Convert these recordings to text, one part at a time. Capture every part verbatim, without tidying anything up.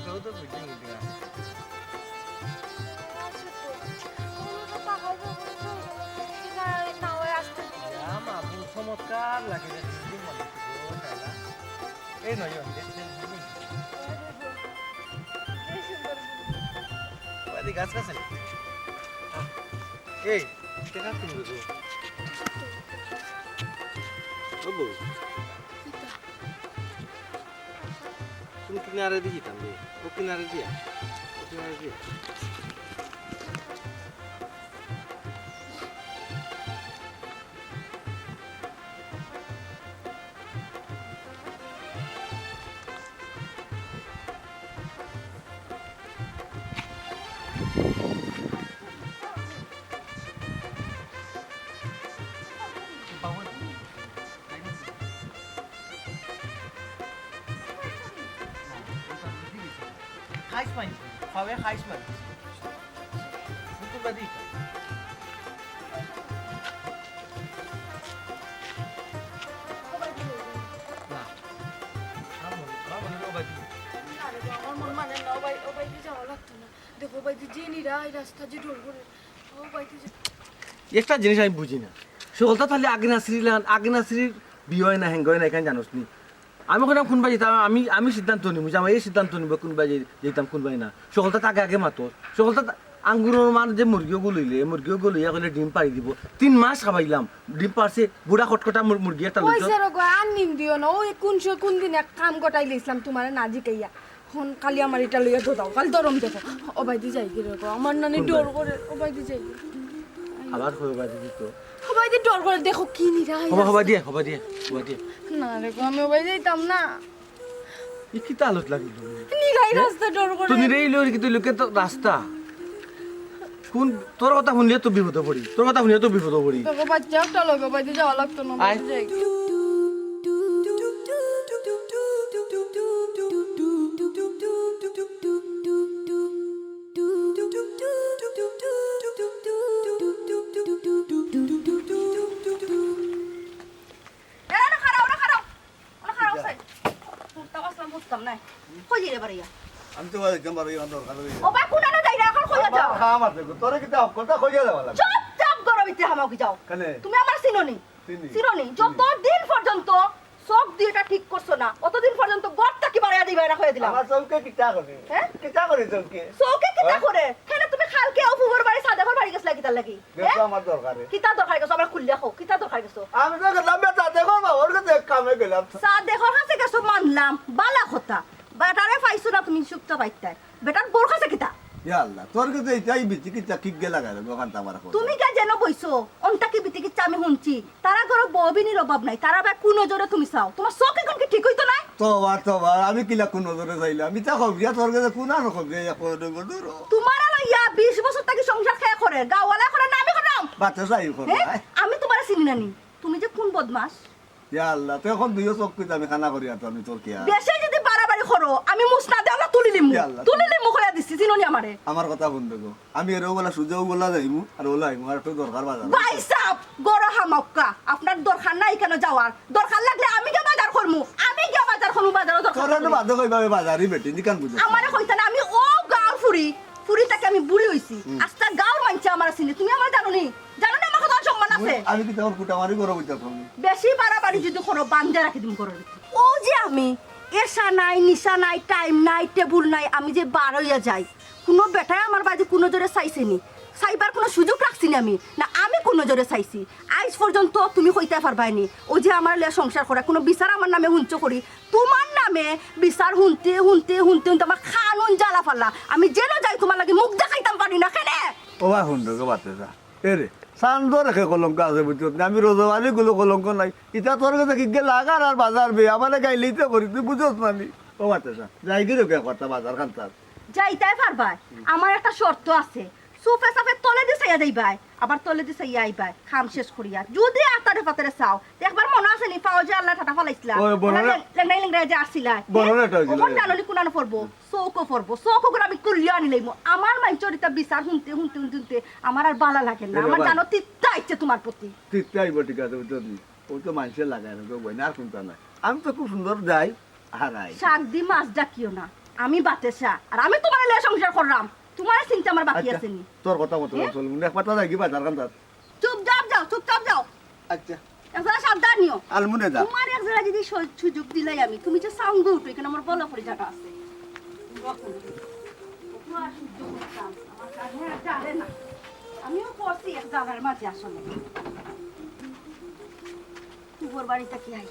তো তো বুঝি নি দিয়া। আচ্ছা তো, কোনো তো পাগল পাগল তো হয়ে গেল। কিনা না হয় আসতে দিন। ইয়া, মা, বউ চমৎকার লাগে রে, কি মনে হচ্ছে গো, শালা? এই নয়, ওই দেখছেন, এই সুন্দর। ওই গাছ গাছ আছে। এই, এটা কার তুমি গো? ও বউ। কোন কিনারে দিয়া যাইতাম রে? ও কিনারে দিয়া? ও কিনারে দিয়া? খাইছ মাইছ, খাওয়া খাইছ মাইছ। বুঝতে পারি? না। আমার মনে, আমার মনে হয় ও ভাই। না রে বাবা, আমার মন মানে না, ও ভাই, ও ভাই দিয়ে যাওয়া লাগতো না। দেখো, ও ভাই দিয়ে যে নিরা এই রাস্তা যে ডর করে। ও ভাই দিয়ে যে একটা জিনিস আমি বুঝি না, সকলতা তাহলে আগে না শ্রীলান, আগে না শ্রীর বিয়ে হয় না, হ্যাঙ্গ হয় না, এখানে জানোস নি? আমি কইলাম কোন বায় যাইতাম, আমি, আমি সিদ্ধান্ত নিমু, যে আমার এই সিদ্ধান্ত নিবো কোন বায় যাই-, যাইতাম, কোন বায় না। সকলতা তাকে আগে মাতো, সকলতা তা-, আঙ্গুরর মার যে মুরগিও গুলইলে, মুরগিও গুলইয়া কইলে ডিম পাড়ি দিব। তিন মাস খাবাইলাম, ডিম পারছে, বুড়া খটখটা মুর-, মুরগি একটা লইছো। কইছে রে গো, আর নিম দিও না। ওই কোন সে কোন দিন এক কাম গটাই লইছিলাম তোমারে না জিকাইয়া। হন কালি আমার এটা লইয়া দৌড়াও, কালি দরম দেখো। ও বাইদি যাই কি রে গো, আমার নানি কোন ডর বায়? করে, ও বাইদি যাই কি? আবার কই ও বাইদি দিত? ও বাইদি ডর করে, দেখো কি নিরাই হবা, হবা রাস্তা। দিয়ে, হবা দিয়ে, হবা দিয়ে। না রে গো, আমি ও বাইদি যাইতাম না। ই কিতা আলত লাগিল? নিরাই রাস্তা ডর করে। তুমি রে এই লরি কি তুই লোকে তো রাস্তা। কোন তোর কথা শুনলে তো বিপদে পড়ি, তোর কথা শুনলে তো বিপদে পড়ি। তোকে বাচ্চা একটা লগে বাইদি যাওয়া লাগতো না, আয়। বাইদি যাই। এ, ওরা খাড়াও, ওরা খাড়াও। ওরা খাড়াও আছে। বুঝতাম আসলাম, বুঝতাম না। কই যাইরে বাড়িয়া? আমি তো বাড়ি যাইতাম, বাড়ি আমার দরকার হয়ে ও ভাই, কোন আনো যাইরা, এখন কই যাও? হ্যাঁ, আমার দেখো, তোরে কিতা হক কথা কইয়া দেওয়া লাগে। চুপচাপ করো, ভিতরে হামাও কি যাও? কেনে? তুমি আমার চিনো নি? চিনি। চিনো নি? চিনি। যত দিন পর্যন্ত চোখ দুইটা ঠিক করছো না, অতদিন পর্যন্ত ঘর থাকি বাড়িয়া দিবা না, কইয়া দিলাম। আমার চোখে কিতা করে? হ্যাঁ? কিতা করে চোখে? চোখে কিতা হ্যাঁ? করে? কেনে তুমি কালকে অপুর বাড়ি সাদেকর বাড়ি গেছিলা কিতার লাগি? গেছো হ্যাঁ? আমার দরকারে। কিতা দরকার গেছো? আমার খুলিয়া কও, কিতা দরকার গেছো? আমি তো গেলাম বে সাদেকর বাবার কাছে এক কামে গেলাম। সাদেকর কাছে গেছো মানলাম, বালা কথা। বেটারে পাইছো না তুমি সুক্তা পাইতায়। বেটার বউর কাছে কিতা? ইয়া আল্লাহ, তোর কাছে এইটাই বিচিকিচ্ছা কিক গেলা গেল, ওখান তো আমার কথা। তুমি গিয়া যেন বইছো, অনটা কি বিচিকিচ্ছা আমি হুনছি? তারা ঘরো বউ বিনির অভাব নাই, তারা ভাই কোন নজরে তুমি চাও? তোমার চোখ এখন কি ঠিক হইতো নাই? তোবা, তোবা, আমি কিলা কোন নজরে চাইলাম? আমি তা খবরিয়া তোর কাছে কোন আর খবরিয়া এক করে দেবো, দূর হ। তোমার লইয়া বিশ বছর থাকি সংসার কে করে? গাওয়ালা করে না আমি করলাম? বাচ্চা চাই করে, হ্যাঁ? আয়। আমি তোমারে চিনি না নি। তুমি যে কোন বদমাস? ইয়া আল্লাহ, তুই এখন দুইও চোখ কইতে আমি খানা করি আর তো আমি তোর কি আর? বেশি যদি বাড়াবাড়ি করো, আমি মুসনা দেওয়ালা তুলি লিমু। ইয়া আল্লাহ। তুলি লিমু কইয়া দিছি, চিনো নি আমারে? আমার কথা বন্ধ গো। আমি এরও বলা সুজা ওগুলা যাইমু, আর ওলা আইমু, আর একটু দরকার বাজার। ভাই সাহেব, গরো হামাক্কা, আপনার দরকার নাই কেন যাওয়ার? দরকার লাগলে আমি গিয়া বাজার করমু, আমি গিয়া বাজার করমু, বাজারও দরকার তোরা তো নাই। বাদে কইবা, আমি বাজারই বেটি, নিকান বুঝো। আমারে কইতা না, আমি ও গাঁওর ফুরি, ফুরি থাকি আমি বুড়ি হইছি। হুম। আস্তা গাঁওর মানছে আমার চিনি, তুমি আমার জানো নি? জানো না আমার কত সম্মান আছে? আমি কি তোমার কুটামারি করো বুঝতে পারো? বেশি বাড়াবাড়ি যদি করো, বান্ধে রাখি তুমি করো। ও যে আমি, এশা নাই, নিশা নাই, টাইম নাই, টেবুল নাই, আমি যে বার হইয়া যাই, কোনো বেটায় আমার বাড়িতে কোনো জোরে চাইছে নি, চাইবার কোনো সুযোগ রাখছি না আমি, না আমি কোনো জোরে চাইছি। আইজ পর্যন্ত তুমি কইতে পারবায় নি, ও যে আমার লইয়া সংসার করা, কোনো বিচার আমার নামে হুনছো করি, তোমার নামে বিচার হুনতে, হুনতে, হুনতে, হুনতে আমার কানুন জ্বালা ফালা। আমি যেন যাই তোমার লাগি মুখ দেখাইতাম পারি না, কেনে? ও বা হুন রে গো বাতে যা। এ রে, চান্দর একে কলঙ্ক আছে বুঝছত না? আমি রোজাবালি গুলো কলঙ্ক নাই। ইটা তোর কাছে কি গে লাগার আর বাজার বে, আমারে গাইলেই তো করি, তুই বুঝছত না নি? ও বাতে যা, যাই কি রে কে কথা বাজার খান তার। যাইতাই পারবায়, আমার একটা শর্ত আছে। সুফে সাফে তলেদি চাইয়া যাইবায়, আবার তলেদি চাইয়া আইবায়, কাম শেষ করিয়া। যদি আতারে ফাতারে চাও, তে একবার মনো আছে নি, পাও যে আল্লাহ ঠাটা ফালাইছিলা? ওই বড় ওরা না। লেং-, লেংড়াই লেংড়াই যে আসছিলা। বড় হ্যাঁ? না এটা হইছিল। ওখান জানো নি কুনানো পড়বো? চৌকো পড়বো। চৌকো করে আমি কুলিয়া আনি লাইমু। আমার মাইনষর ইতা বিচার হুনতে, হুনতে, হুনতে, হুনতে আমার আর বালা লাগে না। এ আমার বাবা। জানো তিত্তা আইছে তোমার প্রতি। তিত্তা আইবো, ঠিক আছে, বুঝছো নি? ও তো মাইনষে লাগায় না, তো বই না, আর কোনটা নাই। আমি তো খুব সুন্দর যাই। হারাই। শাক দি মাছ ডাকিও না। আমি বাতেশা, আর আমি তুমারে লইয়া সংসার কররাম। তুমারে চিনতে আমার বাকি আচ্ছা, আছে নি? তোর কথা মতো হ্যাঁ? চলবো। এক পাতা যাই কি বাজার কান্দাত? চুপচাপ যাও, চুপচাপ যাও। আচ্ছা। একজরা সাবধান নিও। আলমুনে যা। তুমার একজরা যদি সু-, সুযোগ দিলাই আমি, তুমি যে সাউন্ড উঠো, এখানে আমার বলা পড়ে জায়গা আছে। তোমার সহ্য করতাম, আমার কানে আর জানে না। আমিও পড়ছি এক জায়গার মাঝে আসলে। তুই ওর বাড়িতে কি আই?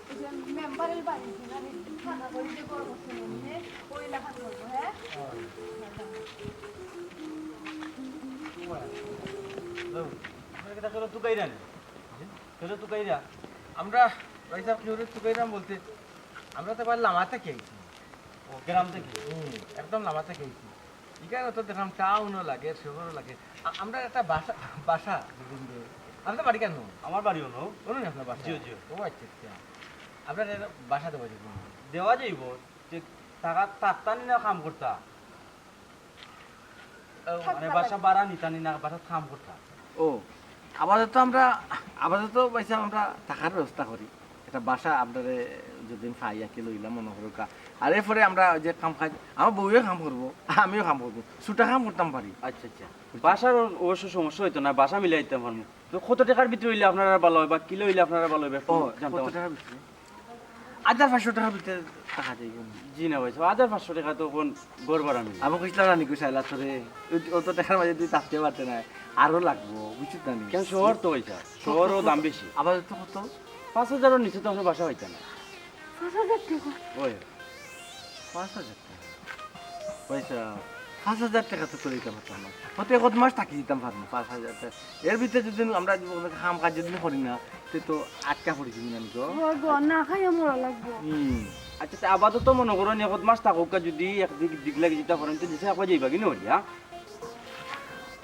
ওই যে মেম্বারের বাড়ি, যেখানে থানা করে যে গরম হচ্ছে মনে হয়, ওই লেখা করবো, হ্যাঁ? হ্যাঁ। আপনারা কিতা কেউ তুকাইরা নি? কেউ তুকাইরা? আমরা, ভাই সাহেব, কেউ তুকাইরাম বলতে, আমরা তো আবার লামা থাকি আইছি। ও, গ্রাম থাকি? হুম। একদম লামা থাকি আইছি। ইখানো তো দেখলাম টাউনও লাগে, শহরও লাগে। আ-, আমরা একটা বাসা, বাসা দুদিন ধরে। আপনার বাড়ি কেন? আমার বাড়ি অনো। অনো নি আপনার বাসা? জি, জি। ও আচ্ছা, আচ্ছা। আপনার একটা বাসা দেওয়া যাইবো? দেওয়া যাইবো। যে টাকা থাকতা নি না কাম করতা? ও, মানে থাকতা বাসা লাগে। ভাড়া নিতা নি না, বাসা কাম করতা? ও, আপাতত আমরা, আপাতত পয়সা আমরা থাকার ব্যবস্থা করি। একটা বাসা আপনারে যদি পাই, আর কি লইলাম মনে করুকা। আর এরপরে আমরা ওই যে কাম কাজ, আমার বউয়ে কাম করবো, আমিও কাম করবো, ছুটা কাম করতাম পারি। আচ্ছা, আচ্ছা। বাসার অবশ্য সমস্যা হইতো না, বাসা মিলাই দিতাম পারমু। তো কত টাকার ভিতরে হইলে আপনারা ভালো হয় বা কিলো হইলে আপনারা ভালো হবে, একটু ও, জানতাম। কত টাকার ভিতরে? হাজার পাঁচশো টাকার ভিতরে থাকা যাইবো না? জি না ভাই সাহেব, হাজার পাঁচশো টাকা তো কোন ঘর ভাড়া মিলে? আমি কইছিলাম না নি, কইছিলা তোরে, অত টাকার মাঝে তুই থাকতে পারতে না, আরো লাগবো, বুঝছিস না নি? কেন, শহর তো ভাই সাহেব, শহরও দাম বেশি। আপাতত কত? পাঁচ হাজারর নিচে তো আপনার বাসা হইতো না। পাঁচ হাজার টাকা? ওই। পাঁচ হাজার টাকা? পয়সা, পাঁচ হাজার টাকা তো তুলে দিতাম পারতাম না। হতে এক মাস থাকি দিতাম পারবো, পাঁচ হাজার টাকা। এর ভিতরে যদি আমরা কাম কাজ যদি করি না, তে তো আটকা পড়ি যাবি না তো। হয় গো, না খাইয়া মরা লাগবো। হুম। আচ্ছা, তা আপাতত মনে করো, এক মাস থাকুক, যদি একদিক দিক লাগে যেটা করেন, তো দেশে একবার যাইবা কি না, হলিয়া?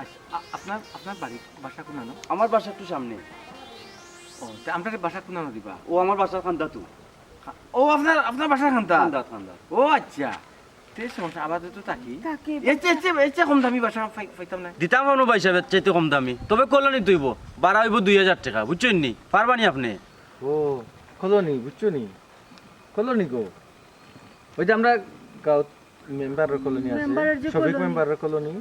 আচ্ছা, আ-, আপনার, আপনার বাড়ি, বাসা কোন আনো? আমার বাসা একটু সামনে। ও, তা আপনার বাসা কোন আনো দিবা? ও, আমার বাসার কান্দাত। ও, আপনার, আপনার বাসার কান্দাত? কান্দাত, কান্দাত। ও, আচ্ছা। তে সমস্যা, আপাতত থাকি। থাকি, এর চেয়ে, এর চেয়ে, এর চেয়ে কম দামি বাসা পাই-, পাইতাম না। দিতাম পারমু ভাই সাহেব, এর চাইতে কম দামি। তবে কলোনিত অইবো, ভাড়া অইবো দুই হাজার টাকা, বুঝছইন নি? পারবা নি আপনে? ও, কলোনি, বুঝছো নি? কলোনি গো। ওই যে আমরা গাঁও মেম্বারর কলোনি আছে, মেম্বারর যে শফিক কলোনি। মেম্বারর কলোনি।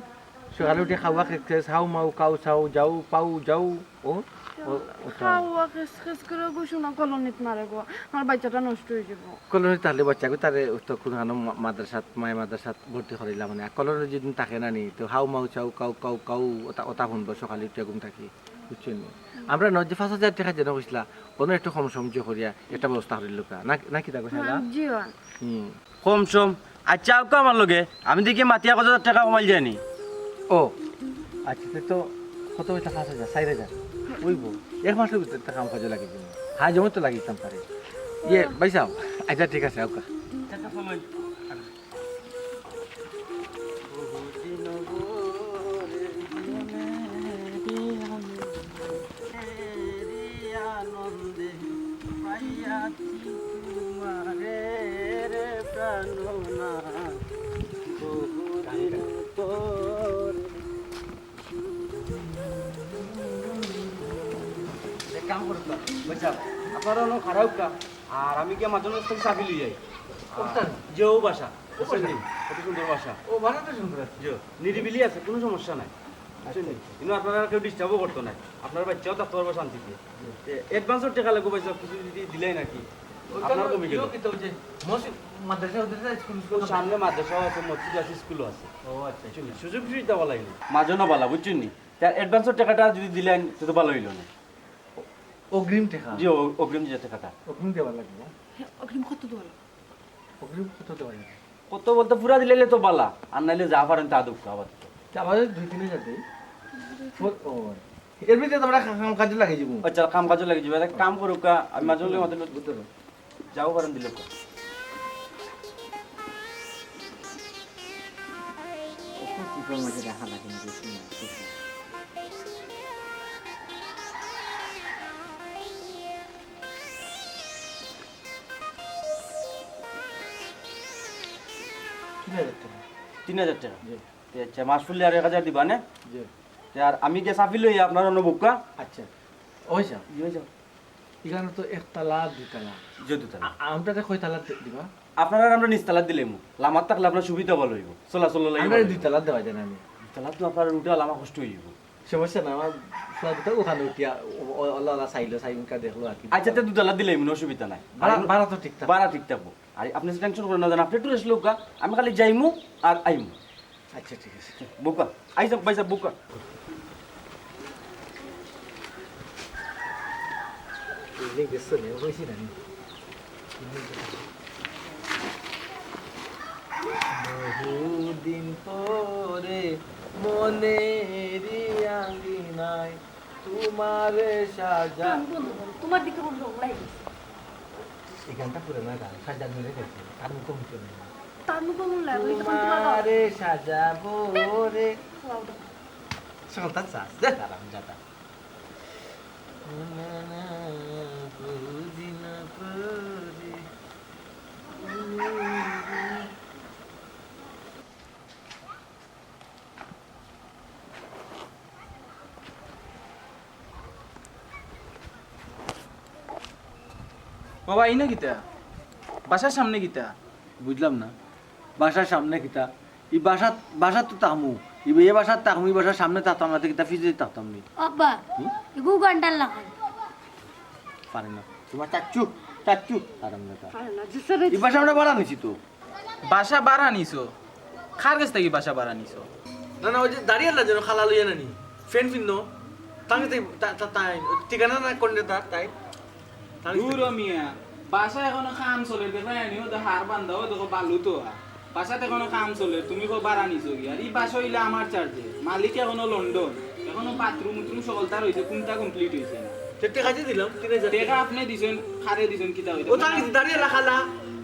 সকালে উঠে খাওয়া খেস খেস, হাউ মাউ, কাউ চাউ, যাউ, পাউ, যাউ। ও, ও, ওটা। খাওয়া খেস খেস করে গো, শোনা কলোনিত মারে গো, আমার বাচ্চাটা নষ্ট হয়ে যাবো। কলোনিত তাহলে বাচ্চাগু তারে তো কুনখানো মা-, মাদ্রাসাত, মায়া মাদ্রাসাত ভর্তি করাইলা মানে। আর কলোনিত যদি থাকে না নি, তো হাউ মাউ চাউ, কাউ, কাউ, কাউ, ওটা, ওটা শুনবো সকালে উঠে ঘুম থাকি, বুঝছো নি? আমরা নয় যে পাঁচ হাজার টাকা যেন কইছিলা, অনো একটু কম সম যে করিয়া একটা ব্যবস্থা করিল কা। না, না কিতা কইছিলা? হ্যাঁ, জি অয়। হুম। কম সম। আচ্ছা, আউক্কা আমার লগে, আমি দেখি মাতিয়া কত হাজার টাকা কমাইল যায়নি। ও, আচ্ছা, তে তো কত অইতা? পাঁচ হাজার, চাইর হাজার। অইবো। এক মাসর ভিতরে তো কাম কাজো লাগি দিমু। হ্যাঁ, জমি তো লাগিতাম পারি। ইয়ে, ভাই সাহেব, আচ্ছা, ঠিক আছে, আউক্কা। আনন্দে পাইয়াছি তোমারে রে প্রাণনাথ, বহুদিন পরে। এক কাম করুক্কা, ভাই সাহেব, আপনারা অনো খাড়া অউক্কা, আর আমি গিয়া মাঝে মাঝে চাবি লই যাই। কোথায়? যে ও বাসা, ও বাসা? বুঝছেন নি? কত সুন্দর বাসা। ও, বাসা তো সুন্দর আছে। যে নিরিবিলি আছে, কোনো সমস্যা নাই। বুঝছেন নি? আচ্ছা। কিন্তু আপনারা কেউ ডিস্টার্বও করতো না, আপনার বাচ্চাও থাকতে পারবো শান্তিতে। জি। এ, অ্যাডভান্সর টাকা লাগবো ভাই সাহেব, কিছু যদি দিলাই নাকি? ওইখানে আপনার কমে গেল। ইয়েও কিতা ওই যে মসজিদ, মাদ্রাসা, মাদ্রাসা, স্কুল, স্কুল ওই সামনে মাদ্রাসাও আছে, মসজিদ আছে, স্কুলও আছে। ও আচ্ছা, বুঝছেন নি? আচ্ছা। সুযোগ সুবিধা ভালো হইলো। মাঝে না ভালা, বুঝছেন নি? তার অ্যাডভান্সর টাকাটা যদি দিলেন, তো, তো ভালো হইলো না। অগ্রিম টাকা? জি, অ-, অগ্রিম যে টাকাটা। অগ্রিম দেওয়া লাগবে, না? হ্যাঁ, অগ্রিম কত দেওয়া লাগবে? অগ্রিম কত দেওয়া যাবে? কত বলতে পুরা দিলে তো বালা, আর নাইলে যা পারেন তা দুঃখ আবার। তা আবার দুই তিন হাজার দেই। ফো-, ও, এর ভিতরে তো আমরা কাম কাজে লাগিয়ে যাবো। আচ্ছা, কাম কাজে লাগিয়ে যাবো। এক কাম করুক্কা, আমি মাঝে মধ্যে মাঝে মধ্যে বুঝতে পারো। যাও পারেন দিলে তো। ওকে চিপের মাঝে রাখা লাগে না, বেশি না, বেশি। তিন হাজার টাকা। তিন হাজার টাকা? জি। তে আচ্ছা, মাস ফুরলে আর এক হাজার দিবা না? জি। তে আর আমি গিয়া চাবি লই আপনার অনো বউক্কা। আচ্ছা। ওই যাও। জি, ওই যাও। ইখানো তো একতলা, দুইতলা। যে দুতলা। আ-, আমরারে কয়তলা দি-, দিবা? আপনারারে আমরা নিচতলাত দিলাইমু। লামাত থাকলে আপনার সুবিধা ভালা অইবো। চলাচলর লাগি আমরারে ভালা অইবো। দুইতলাত দেওয়া যায় না নি? দুতলাত তো আপনার উঠা লামা কষ্ট অইবো। সমস্যা না, আমার ফুয়া দুটা ওখানো উঠিয়া, ও, ও, ওলা, ওলা চাইলো, চাই উনকা দেখলো আর কি। আচ্ছা, তে দুতলাত দিলাইমু, কোনো অসুবিধা নাই। ভাড়া, আর ভাড়া তো ঠিক থাকে। ভাড়া ঠিক থাকবো। আর আপনে টেনশন করইন না, যেন আপনে টুরিস্ট লোক, আমি খালি যাইমু আর আইমু। আচ্ছা, ঠিক আছে। বউক্কা, আইসা, ভাইসাব, বউক্কা। বুঝলি, গেছো নি, কইছি না নি? বহুদিন পরে মনেরই আঙ্গিনায় তোমারে সাজা। গান বন্ধ করো, তোমার দিকে মনে হয় লং লাইন। এই গানটা পুরানা গান, সাজ্জাদ নূরে গাইছে, তার মুখে মুখে নেই। তার মুখে মনে হয়, ওই তখন তোমার গান। তোমারে সাজাবো রে। ওয়াও, দেখো। সকল তার চাষ, দেখ আরাম জাদা। বুঝি না তোরে। বাবা, এই না কিতা? বাসার সামনে কিতা? বুঝলাম না, বাসার সামনে কিতা? ই বাসাত, বাসাত তো থাকমু, ই, এ বাসাত থাকমু, ই বাসার সামনে থাকতাম না, তে কিতা ফিজে থাকতাম নি? আব্বা, এগু গান্ডার লাগান। পারে না। তোমার চাচ্চু, চাচ্চু, আরাম জাদা। আরে না, যে স্যার, ই বাসা আমরা ভাড়া নিছি তো। বাসা ভাড়া নিছো? কার গেছ থাকি বাসা ভাড়া নিছো? না, না, ওই যে দাঁড়িয়ে না যেন খালা লইয়া নানি, ফ্রেন্ড ফিন্ন, তাকে তাই, তা-, তা-, তাই, ঠিকানা না কোন তার, তাই? তাই দূর ও মিয়া, বাসা এখনো কাম চলে, দেখো এনিও তো হার বান্ধা, ও দেখো বালু তো আর। বাসাত এখনো কাম চলে, তুমি কো ভাড়া নিছো কি? আর ই বাসা অইলে আমার চার্জে, মালিক এখনো লন্ডন, এখনো বাথরুম উথরুম সকলতা রইছে, কোনটা কমপ্লিট অইছে না। সে টেকা যে দিলাম, তিন হাজার টেকা টেকা। আপনে দিছেন, কারে দিছেন, কিতা অইছে? ও তাকে দাঁড়িয়ে না খালা,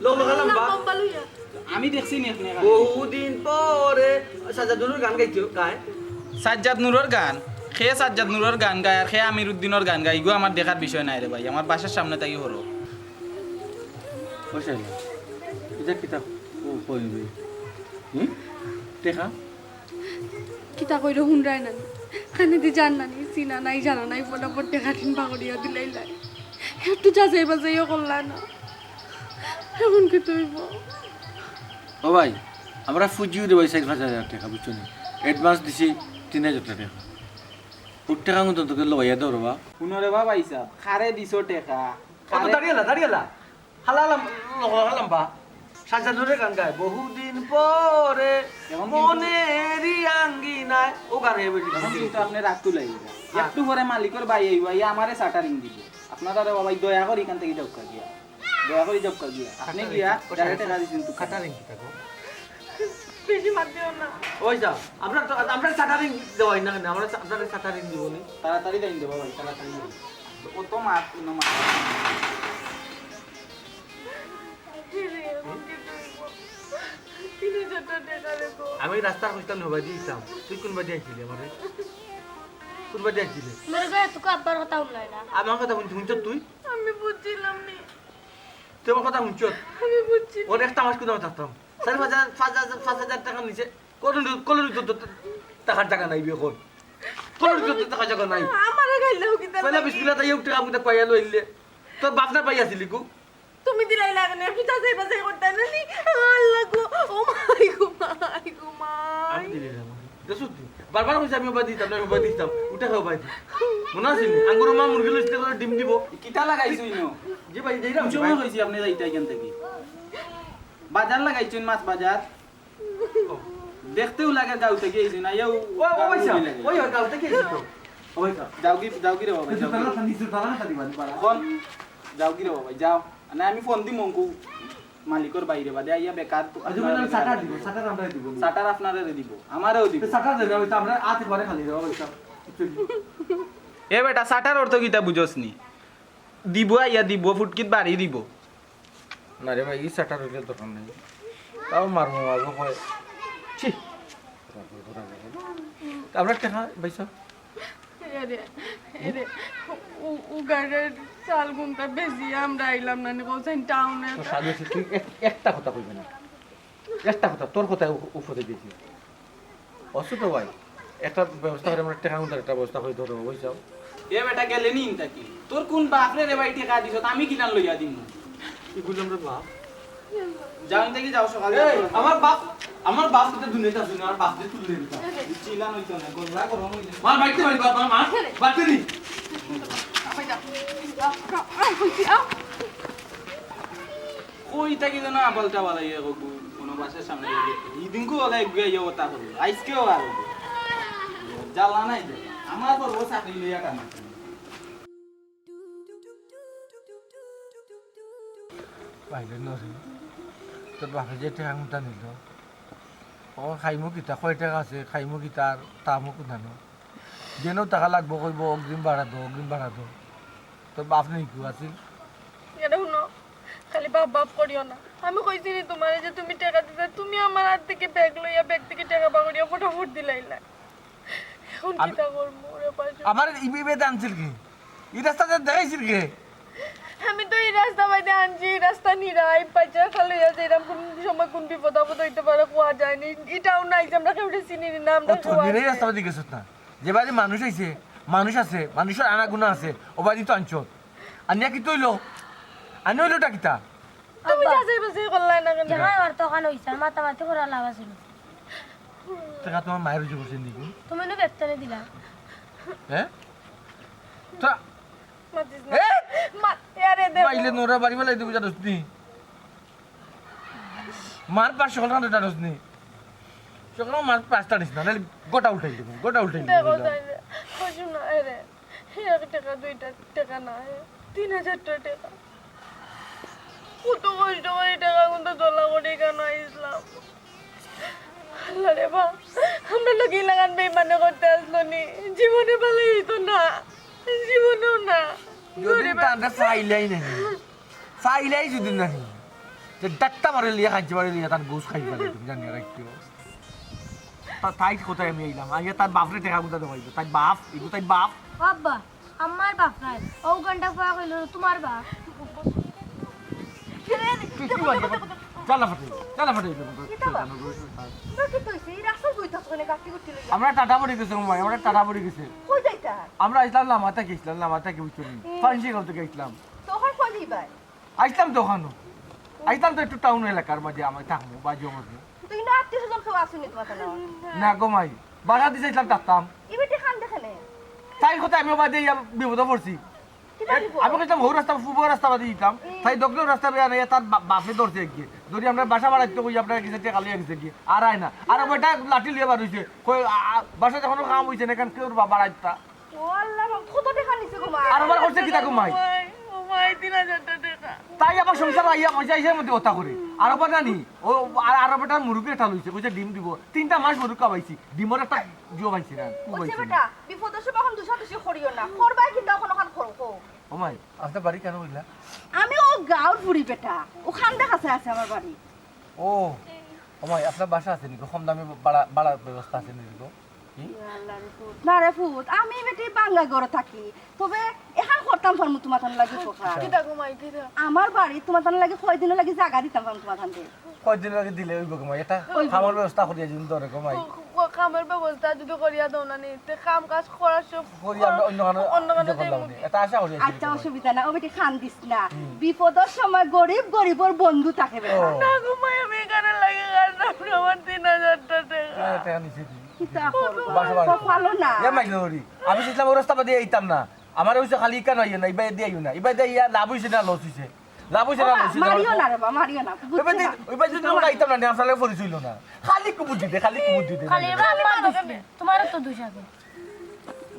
লম্বা খালাম বা। আমি দেখছি নি আপনে। বহুদিন পরে সাজ্জাদ নূরর গান গাইতো, গায়। সাজ্জাদ নূরর গান? কে সাজ্জাদ নূরর গান গায় আর কে আমির উদ্দিনর গান গায়, ইগু আমার দেখার বিষয় নায় রে ভাই, আমার বাসার সামনে থাকি হরো। ও শাইলা, ইটা কিতা ক-, কইবে? হুম? টেকা? কিতা কইরো হুনরায় নানি? কানেদি জান নানি, চিনা নাই, জানা নাই, ফটাফট টেকা দিন বাগড়িয়া দিলাইলায়। একটু যাচাই বাছাইও করলায় না। এখন কিতা অইবো? ও ভাই, আমরা ফুজিও রে ভাই চাইর পাঁচ হাজার টেকা, বুঝছো নি? অ্যাডভান্স দিছি তিন হাজার টেকা। ওর টেকা কিন্তু তোকে লইয়া দেও রে বা। হুনো রে বাবা হিসাব, কারে দিছো টেকা? ও তো দাঁড়িয়ে না, দাঁড়িয়ে না। হালা হালাম, লম্বা খালাম বা। সাজ্জাদ নূরর গান গায়, বহুদিন পরে এখন কিন্তু মনেরই আঙ্গিনায়। ও গান গাইবে ঠিক এখন আছে। কিন্তু আপনে রাগ তুলাই দিবা। একটু পরে মালিকর ভাই আইবা, ইয়া আমারে শাটারিং দিব। আপনারা রে বাবা, দয়া করি ইখান থাকি যাউক্কা গিয়া। দয়া করি যাউক্কা গিয়া। আপনে গিয়া ডাইরেক্ট টেকা দিছেন তো। শাটারিং কিতা গো? বেশি মাত দিও না। ওই যাও, আমরা তো, আমরা শাটারিং দেওয়াই না কেন? আমরা শা-, আপনারে শাটারিং দিব নি। তাড়াতাড়ি দেইন দে বাবা, তাড়াতাড়ি দেইন। অত মাত, অত মাত। তিন হাজার টেকা রে গো। আমি রাস্তার কইতাম না, ভাই দিতাম। তুই কোন বাদে আইছিলি আমারে? কোন বাদে আইছিলি? মোর গায়ে তোকে আব্বার কথা হুনলাই না। আমার কথা হুনছ-, হুনছ তুই? আমি বুঝছিলাম নি। তুই আমার কথা হুনছ? আমি বুঝছি। ওর একটা মাস কোথাও থাকতাম। চাইর পাঁচ হাজার, পাঁচ হাজার, পাঁচ হাজার টেকা নিচে। কোন, কোন তো, তো, তো, টাকার জাগা নাই এখন। কোন তো, তো, টাকার জাগা নাই। আমারে গাইলে হোক কিতা পয়লা বিসমিল্লাহ তাই উঠে আমাকে পাইয়া লইলে। তোর বাপ না পাইয়া ছিলি গো? তুমি দিলাইলা কেনে? একটু যাচাই বাছাই করতে না নি? আল্লাহ গো, ও মাই গো, মাই গো, মাই। আমি দিলি না, আমি। দেখছো তুই? বারবার কইছি আমি ওবায় দিতাম না, ওবায় দিতাম। উঠে খাও ওবায় দি। মনে আছে নি? আঙ্গুর মা মুরগি লইতে করে ডিম দিব। কিতা লাগাইছো ইনো? যে ভাই, যাই না, কোন সময় কইছি আপনে যাইতা এখান থাকি? বাজার লাগাইছইন, মাছ বাজার। দেখতেও লাগে গাঁও থাকি আইছইন, আইয়াও ও, ও ভাই সাহেব, ওই, ওই, গাঁও থাকি আইছি তো। ও ভাই সাহেব। যাওগি, যাওগি রে বাবা, যাওগি। তালা, নিচে তালা, তালা দিবা, দিবা। ফোন, যাওগি রে বাবা, যাও। না, আমি ফোন দিমু অঙ্কু মালিকর বাইরে বাদে আইয়া বেকার তো। আচ্ছা, ভাই, আমি শাটার দিব, শাটার আমরা দিব। শাটার আপনারে দিব, আমারেও দিব। শাটার দেবে, ওই তো আমরা আতে পারে খালি দেবো, ওই সব। এ বেটা, শাটার অর্থ কিতা বুঝোস নি? দিব আইয়া দিব, ফুটকিত বাড়ি দিব। না রে ভাই, ই শাটার অইলে দরকার নাই। তাও মারমু, আগে কয়। ছি। আমরা টেকা, ভাই সাহেব। এরে, এরে, উ-, উগারের চাল গুনটা বেশি আমরা আইলাম না নি, কোথায় টাউনে। তো সাধু আছিস, তুই এক-, একটা কথা কইবে না। একটা কথা, তোর কথায় উ-, উপরে দিয়েছি। অসু তো ভাই, একটা ব্যবস্থা করে আমরা টেকা উদ্ধার একটা ব্যবস্থা করে ধরো, বুঝছো? এ বেটা, গেলে নি ইন থাকি? তোর কোন বাপরে রে ভাই টেকা দিছত, আমি কিলান লইয়া দিমু? কি কইলাম রে বাপ? যাও ইন থাকি, যাও সকালে। এই, আমার বাপ, আমার বাপ তো দুনিয়াতে আছে না, আমার বাপ দিয়ে তুলে দিতাম। চিলান হইতো না, গলা গরম হইতো। মার, বাইতে মারি, বাপ, মার, মার, বাইতে নি। কই থাকি যেন আবাল টাবাল আইয়া গো, কোনো বাসার সামনে গিয়ে। ইদিনকু ওলা এক গিয়া ইয়ে ওটা করলো, আইজকেও আর জ্বালা নাই তো। আমার পর ও চাকরি লইয়া টানা। বাইরে নরে, তোর বাপে যে টেকা মুটা নিল, ও খাইমু কিতা, কয় টেকা আছে, খাইমু কিতা, আর তামু কুদানো। যেন টাকা লাগবো কইবো, "অগ্রিম ভাড়া দো, অগ্রিম ভাড়া দো।" তোর বাপ নেই কেউ আছিল? এটা শুনো, খালি বাপ বাপ করিও না। আমি কইছি নি তোমারে যে তুমি টেকা দিতে, তুমি আমার হাত থেকে ব্যাগ লইয়া, ব্যাগ থেকে টেকা বার করিয়া ফটাফট দিলাইলা। এখন আমি কিতা করবো রে পাঁচু? আমার ইবে ইবে আনছিল কি? এই রাস্তাতে দেখাইছিল কি? আমি তো এই রাস্তা বাইতে আনছি, এই রাস্তা নিরাই, পাইচা খালি আছে, এরকম কোন সময় কোন বিপদ আপদ হইতে পারে, কোয়া যায়নি। এটাও নাই যে আমরা কেউ চিনি না, আমরা ও তো কেউ নিরাই আছি। রাস্তা বাদি গেছত না, যে বাড়ি মানুষ আইছে, মানুষ আছে, মানুষের আনাগুনা আছে, ও বাড়ি তো আনছো। আনিয়া কি তৈল? আনি হইল ওটা কিতা? তুমি আব্বা। যাচাই বাছাই করলাই না কেন? দেখা আমার তখন হইছে, আর মাতামাতি করার লাভ আছে না। টাকা তোমার মায়ের উজু করছে নাকি? তুমি না বেতনে দিলা। হ্যাঁ? তো মাতিস না। এ? মা-, আরে দে। বাইলে নোরা বাড়ি বেলাই দিবি জানোস নি? মার পাঁচ সকাল কান্দে জানোস নি? সকাল মার পাঁচটা দিস না, নাহলে গোটা উল্টাই দেবো, গোটা উল্টাই দেবো। দেখো তাইলে, কইছো না, আরে, এক টাকা, দুইটা টাকা না, তিন হাজারটা টাকা। কত কষ্ট করে এই টাকা কিন্তু দলা করে কেন আইসলাম? আল্লাহ রে বা, আমরা লোক ইলাগান বেইমানে করতে আসলো নি, জীবনে ভালো হইতো না, জীবনেও না। যদি গরিব তানটা চাইলাই নাহি, চাইলাই যদি নাহি, যে ডাক্তার বারে লিয়া খাইছে বারে লিয়া তার গোস খাই ফেলে, তুমি জানি রাখিও। তা তাই কোথায় আমি আইলাম? আইয়া তার বাপরে টাকা কোথা দেওয়া হইলো? তাই বাপ, এগু তাই বাপ। ও আব্বা, আমার বাপ নাই। ও গানটা কয়া কইলো, তোমার বাপ। কি রে? তুই কি বললি? জ্বালা ফাটাই, জ্বালা ফাটাই দিবো। কিতা বা? তোমরা কি কইছে? এই রাস্তা দুই থাকতো না, কাকি করতে লইয়া। আমরা টাটা পড়ে গেছে, মাই, আমরা টাটা পড়ে গেছে। কই যাইতা? আমরা আইসলাম লামাতা গেছিলাম, লামাতা কি বুঝছো নি? হুম। ফাইন্যান্সিয়াল করতে গেছিলাম। তো ওখানে কই যাইবা? আইসলাম তো ওখানে। আইসলাম তো একটু টাউন এলাকার মাঝে, আমি থাকবো, বাজু আমার। তো কিন্তু আত্মীয় স্বজন কেউ আসেনি তোমার কাছে? না গো মাই, বাসা দিছে আইসলাম থাকতাম। এবার খান দেখে নে। তাই কথা আমি বাদে ইয়া বিপদে পড়ছি। কি এ, বাড়ি গো? আমি কইতাম, "হৌ রাস্তা, ফুবো রাস্তা বাদে দিতাম।" হুম। তাই দক্ষিণ রাস্তা বেয়া নাই, তার বা-, বাপে ধরছে গিয়ে। ধরি আমরা বাসা বাড়াইতে কই, আপনার গেছে, টেকা লইয়া গেছে গিয়ে। আর আয় না। আর ওইটা লাঠি লইয়া বার হইছে। কই, আ, আ, বাসা যখন কাম হইছে না, কেন কেউ বা-, বাড়াইতা? ও আল্লাহ, কত টেকা নিছে গো মা? আর আবার করছে কিতা গো মাই? ও মাই, ও মাই, তিন হাজারটা টেকা। তাই আবার সংসার আইয়া পয়সা আইসার মধ্যে কথা করে। আর আবার জানি, ও, আর, আর আবার তার মুরগি এটা লইছে, কইছে ডিম দিব। তিনটা মাস মুরগ খাওয়াইছি, ডিমর একটা জুয়া পাইছি না, কু ওই যে পাইছি না। বেটা, বিপদের সময় এখন দুষাদুষি করিও না। করবাই কিন্তু এখন ওখান করো, কো। ও মাই, আপনার বাড়ি কেন বললা? আমি ও গাঁওর ফুড়ি বেটা, ওখান দেখাছে আছে আমার বাড়ি। ও, ও মাই, আপনার বাসা আছে নি গো? কম দামে বাড়া, বাড়ার ব্যবস্থা আছে নি গো? কি? ইয়া আল্লাহ রে পুত। না রে পুত, আমি বেটি বাংলা ঘরে থাকি। তবে এখান করতাম পারমু তোমার তান লাগি কথা। কিতা গো মাই, কিতা? আমার বাড়ি তোমার তান লাগি কয়দিন লাগি জাগা দিতাম পারমু তোমার তানরে। কয়দিন লাগি দিলে ওই গো মাই, এটা ওই গো। খামার ব্যবস্থা করিয়া দিন ধরে গো মাই। ক-, ক-, খামার ব্যবস্থা যদি করিয়া দাও না নি, তে কাম কাজ করার সব করি আমরা অন্য কানো অন্য কানো ইয়ে করলাম যাইমু নি। কি? এটা আশা করি আচ্ছা, অসুবিধা না, ও বেটি খান দিস না। হুম। বিপদের সময় গরিব গরিবর বন্ধু থাকে বেটা। ও। না গো মাই, আমি এখানে লাগে কাটতাম না, আমার তিন হাজারটা টেকা। এ, টেকা নিছে দি। কিতা করবো? বাসা বাড়ি। কপালও না। এ মাই গরি, আমি সিসলাম ও রাস্তা বাদে আইতাম না। আমার হইছে খালি ইকান আইও না, ইবাই দিয়ে আইও না। ইবাই দিয়ে ইয়া লাভ হইছে না লস হইছে? লাভ হইছে না ওবা, লস হইছে? মারিও না রে বা, মারিও না, বুঝছো ওইবার না? দিন, ওইবার দিন আমরা আইতাম না, আমার সাথে পরিচয় হইলো না। খালি কুবুদ্ধি দে, খালি কুবুদ্ধি দে। খালি এবার আমার দোষ নেই, তোমারও তো দোষ আছে।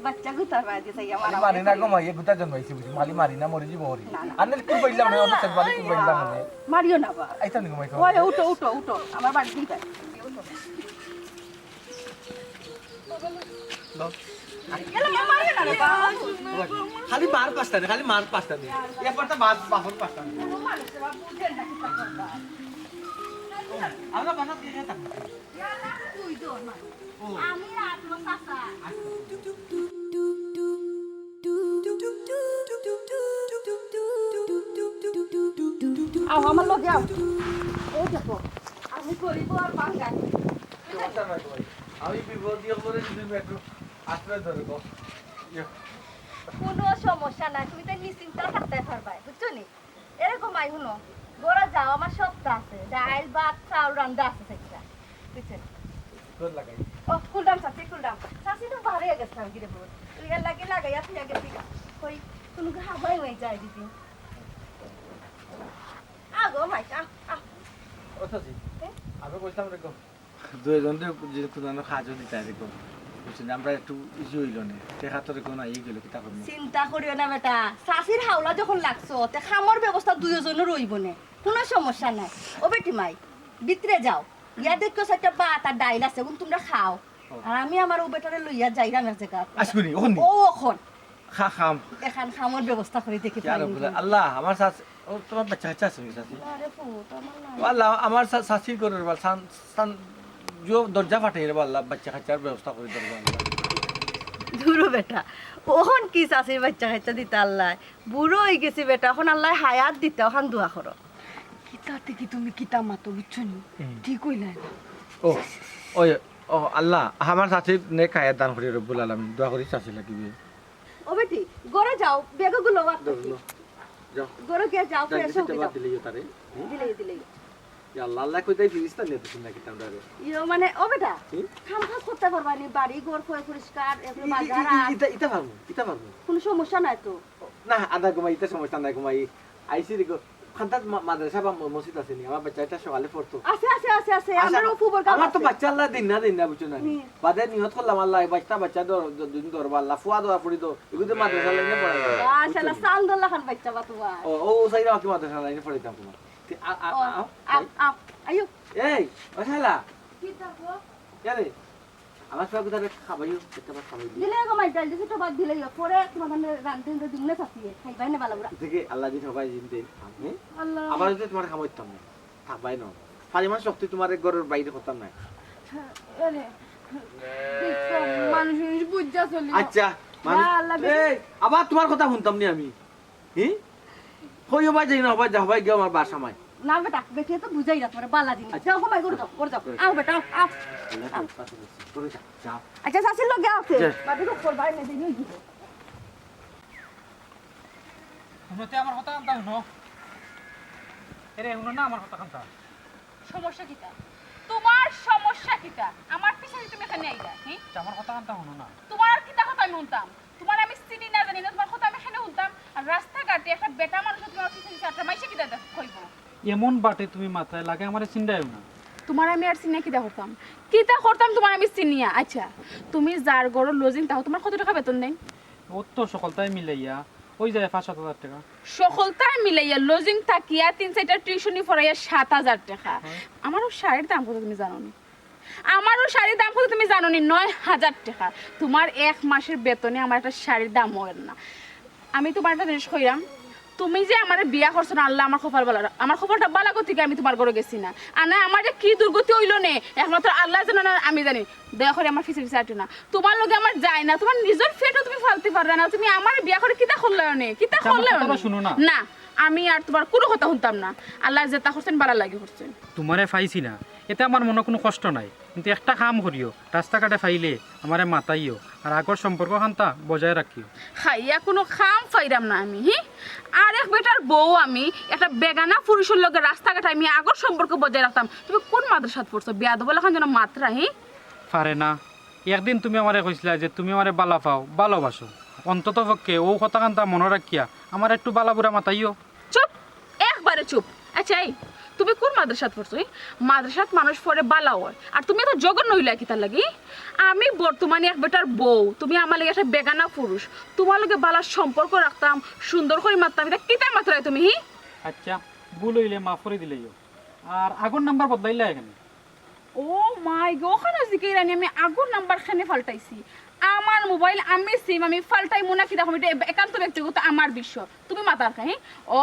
বাচ্চা গুতার বাড়ি দিয়ে যাই আমার খালি মারি না গো মাই, এ গুতা জন্মাইছি বুঝি, খালি মারি না, মরে যাবো হরি। না, না। আনলে কুল পাইলাম না, অন্য সেট বাড়ি কুল পাইলাম না। মারিও না বা। আইতাম নি গো মাই, ওই, উঠো, উঠো, উঠো, আমার বাড়ি দিকে। উঠো। দাও। গেলে মা মারিও না রে বা। খালি মার পাঁচটা নে, খালি মার পাঁচটা নে। একবার তো বাস, বাপর পাঁচটা নে। মানুষ তো বাপ বুঝেন না, কি করবা? আমরা বাসা দিয়ে যেতাম। ইয়ালা তুই দৌড় মার। ও। আমি রাখলো চাচা। আচ্ছা। আও, আমার লগে আও। ও দেখো, আমি গরিব আর বাঙ্গাল। সমস্যা নাই তো ভাই। আমি বিপদ দিয়ে পড়ে যদি একটু আশ্রয় ধরে তো। ইয়ে। কোনো সমস্যা নাই, তুমি তো নিশ্চিন্তা থাকতে পারবায়, বুঝছো নি? এরকম আই হুনো, ঘরো যাও, আমার সবতা আছে, ডাইল, ভাত, চাউল রান্দা আছে সেটা, বুঝছো নি? ও, কুলডাম চাচি, কুলডাম। চাচি তো বাড়ি গেছিলাম গিরে বউ। তুই এর লাগি লাগাইয়া তুই আগে দিবি। কই, কোনো হাবাই হয়ে যায় দিদি। আগো মাই, আ, আ। ও চাচি, হ্যাঁ? আমি কইতাম রে গো, দুইজন রে যেহেতু জানো কাজও দিতে আর গো। বুঝছেন, আমরা একটু ইজি হইল না। দেখা তো রে গো না, এই গেল কিতা করবো? চিন্তা করিও না বেটা, চাচির হাওলা যখন লাগছো, তে খামর ব্যবস্থা দুইজনের রইব নে, কোনো সমস্যা নাই। ও বেটি মাই, ভিতরে যাও, ইয়া দেখো একটা ভাত আর ডাইল আছে, এখন তোমরা খাও। আর আমি আমার ও বেটারে লইয়া যাইরাম এক জায়গা। আজকুনি, অখন নি? ও অখন। খা, খাম। এখান খামর ব্যবস্থা করে দেখি ইয়া পারি রব্বুল নি। আল্লাহ, আমার চাচি, ও তোমার বাচ্চা কাচ্চা আছে নি চাচি? আরে পুত, আমার না। ও আল্লাহ, আমার চা-, চাচির ঘরের বাল, সান, সান, জো দরজা ফাটে রে আল্লাহ, বাচ্চা কাচ্চার ব্যবস্থা করে দেবো আল্লাহ। দূরো বেটা, অখন কি চাচির বাচ্চা কাচ্চা দিতা আল্লাহ? বুড়ো হয়ে গেছি বেটা, এখন আল্লাহ হায়াত দিতা, অখান দোয়া করো। কিতা থাকি তুমি কিতা মাতো, বুঝছো নি? হুম। ঠিক হইলাই না। ও, ওই, ও আল্লাহ, আমার চাচির নেক হায়াত দান করি রব্বুল আলামিন, দোয়া করি চাচি লাগিবে। ও বেটি, ঘরে যাও, ব্যাগগুলো ওয়াক থাকি। যাও। ঘরে গিয়া যাও, যাই, ফ্রেশ হও, যাও। দিলেই তারে। হুম? দিলেই, দিলেই। ইয়া আল্লাহ, আল্লাহ কই তাই ফিরিস্তা নিয়ে দিছেন নাকি তামরারে? ইয়ো, মানে, ও বেটা, হুম? কাম কাজ করতে পারবা নি, বাড়ি ঘর পয় পরিষ্কার, এরপরে ই-, ই-, বাজার ই-, ই-, আর ইতা, ইতা পারবো, ইতা পারবো। কোনো সমস্যা নাই তো? না, আদা ঘুমাই, ইতা সমস্যা নাই, ঘুমাই। আইসি রে গো, খান্তাত মা-, মাদ্রাসা বা ম-, মসজিদ আছে নি? আমার বাচ্চা এটা সকালে পড়তো। আছে, আছে, আছে, আছে। আচ্ছা, আমরা ও ফুবর গাম আমার তো আছে। বাচ্চা আল্লাহ দিন না, দিন না, বুঝছো না নি? হুম। বাদে নিয়ত করলাম, আল্লাহ, এই বাচ্চা, বাচ্চা দর-, দ-, দিন দরবা, আল্লাহ, ফুয়া দোয়া পড়ি দো, এগুলো মাদ্রাসা লাইনে পড়াই। মাশাআল্লাহ, চাল দোল্লা খান বাচ্চা বা তোমার। ও, ও, ও, চাইরা আমাকে মাদ্রাসা লাইনে পড়াইতাম তোমার। তে, আ, আ, ও, আ, আ, আ, আ, আইও। এই, ও শালা। কি দেখো? কে রে? আমার সব কথা খাবাইও, একটা বার খাবাই দিও। দিলে গো মাই ডাল দিছি তো বাদ দিলে ইয়া। পরে তোমার আমি রান্ধতে দিন না চাচিয়ে। খাইবাই না বালা বুড়া। থেকে আল্লাহ দিন সবাই দিন দিন। আমি আল্লাহ। আবার যদি তোমার খাবাইতাম না। থাকবাই না। পরিমাণ শক্তি তোমার এক ঘরের বাইরে করতাম না। আরে, দেখো, মানুষ মানুষ বুঝা চলি। আচ্ছা, মানুষ, না, আল্লাহ এই, আবার তোমার কথা শুনতাম নি আমি। হি? কইও ভাই যাই না, ভাই যা, ভাই গিয়ে আমার বাসা মাই। না বেটা, বেটি তো বুঝাই না তোমার বালা জিনিস। আচ্ছা। যাও, ঘুমাই, ঘরে যাও, ঘরে যাও। আও বেটা, আও, আও। আল্লাহ আও। তোর পাশে রয়েছে। ঘরে যা, যা। আচ্ছা, চাচির লগে আছে। যা। বাদে তো করবাই না, দিনই দিব। হুনো তে আমার কথা কান্তা হুনো। এরে, হুনো না আমার কথা কান্তা। সমস্যা কিতা? তোমার সমস্যা কিতা? আমার পিছে তুমি এখানে আইলা, হুম? আচ্ছা, আমার কথা কান্তা হুনো না। তোমার আর কিতা কথা আমি শুনতাম? তোমার আমি চিনি না জানি না, তোমার কথা আমি এখানে শুনতাম। আর রাস্তাঘাটে একটা বেটা মানুষ তুমি আমার পিছে পিছে আটটা মাইসে কিতা দেখ-, কইবো? এমন বাটে তুমি মাথায় লাগে আমারে চিন্তায়ও না। তোমার আমি আর চিনিয়া কিতা করতাম? কিতা করতাম তোমার আমি চিনিয়া? আচ্ছা, তুমি যার ঘরো লজিং থাকো, তোমার কত টাকা বেতন দেয়? ও তো সকলতাই মিলাইয়া ওই যায় পাঁচ সাত হাজার টাকা। সকলতাই মিলাইয়া লজিং থাকিয়া তিন চাইরটা টিউশনি পড়াইয়া সাত হাজার টাকা। হ্যাঁ। আমারও শাড়ির দাম কত তুমি জানো নি? আমারও শাড়ির দাম কত তুমি জানো নি? নয় হাজার টাকা। তোমার এক মাসের বেতনে আমার একটা শাড়ির দাম হয় না। আমি তোমার একটা জিনিস কইরাম, তুমি যে আমারে বিয়া করছো না, আল্লাহ আমার কপাল ভালা, আমার কপালটা ভালা গতিকে আমি তোমার ঘরে গেছি না। আর না আমার যে কি দুর্গতি হইলো নে, একমাত্র আল্লাহ জানে না, আমি জানি। দয়া করে আমার পিছে পিছে আটিও না। তোমার লগে আমার যায় না, তোমার নিজের পেটও তুমি ফালতে পারবে না, তুমি আমারে বিয়া করে কিতা করলায় নে, কিতা আচ্ছা, আমার করলায় কথাটা নে? শুনো না। না, আমি আর তোমার কোনো কথা শুনতাম না। আল্লাহ যেটা করছেন, ভালা লাগি করছেন। তোমারে পাইছি না, এতে আমার মনে কোনো কষ্ট নাই, কিন্তু একটা কাম করিও, রাস্তাঘাটে পাইলে আমারে মাতাইও, আর আগর সম্পর্ক খান্তা বজায় রাখিও। খাইয়া কোনো কাম পাইরাম না আমি, হি? আর এক বেটার বউ আমি, একটা বেগানা পুরুষের লগে রাস্তাঘাটে আমি আগর সম্পর্ক বজায় রাখতাম। তুমি কোন মাদ্রাসাত পড়ছো? বেয়াদব লাখান যেন মাতরা, হি? পারে না। একদিন তুমি আমারে কইছিলা যে তুমি আমারে বালা পাও, ভালোবাসো। অন্তত পক্ষে ও কথা কান্তা মনে রাখিয়া আমার একটু বালা বুরা মাতাইও। চুপ, একবারে চুপ। আচ্ছা, এই, তুমি কোন মাদ্রাসাত পড়ছো, হি? মাদ্রাসাত মানুষ পড়ে বালা হয়, আর তুমি এত জঘন্য হইলা কিতার লাগি? আমি বর্তমানে এক বেটার বউ, তুমি আমার লগে একটা বেগানা পুরুষ, তোমার লগে বালা সম্পর্ক রাখতাম, সুন্দর করে মাততাম, এটা কিতা মাতরায় তুমি, হি? আচ্ছা, ভুল হইলে মাফ করে দিলেইও। আর আগর নাম্বার বদলাইলা কেনে? ও মাই গো, ওখানে জিকাইরানি আমি আগর নাম্বার কেনে পাল্টাইছি। আমার মোবাইল আমি সিম আমি পাল্টাইমু না কিতা, এটা একান্ত ব্যক্তিগত আমার বিষয়। তুমি মাতার কা, হি? ও,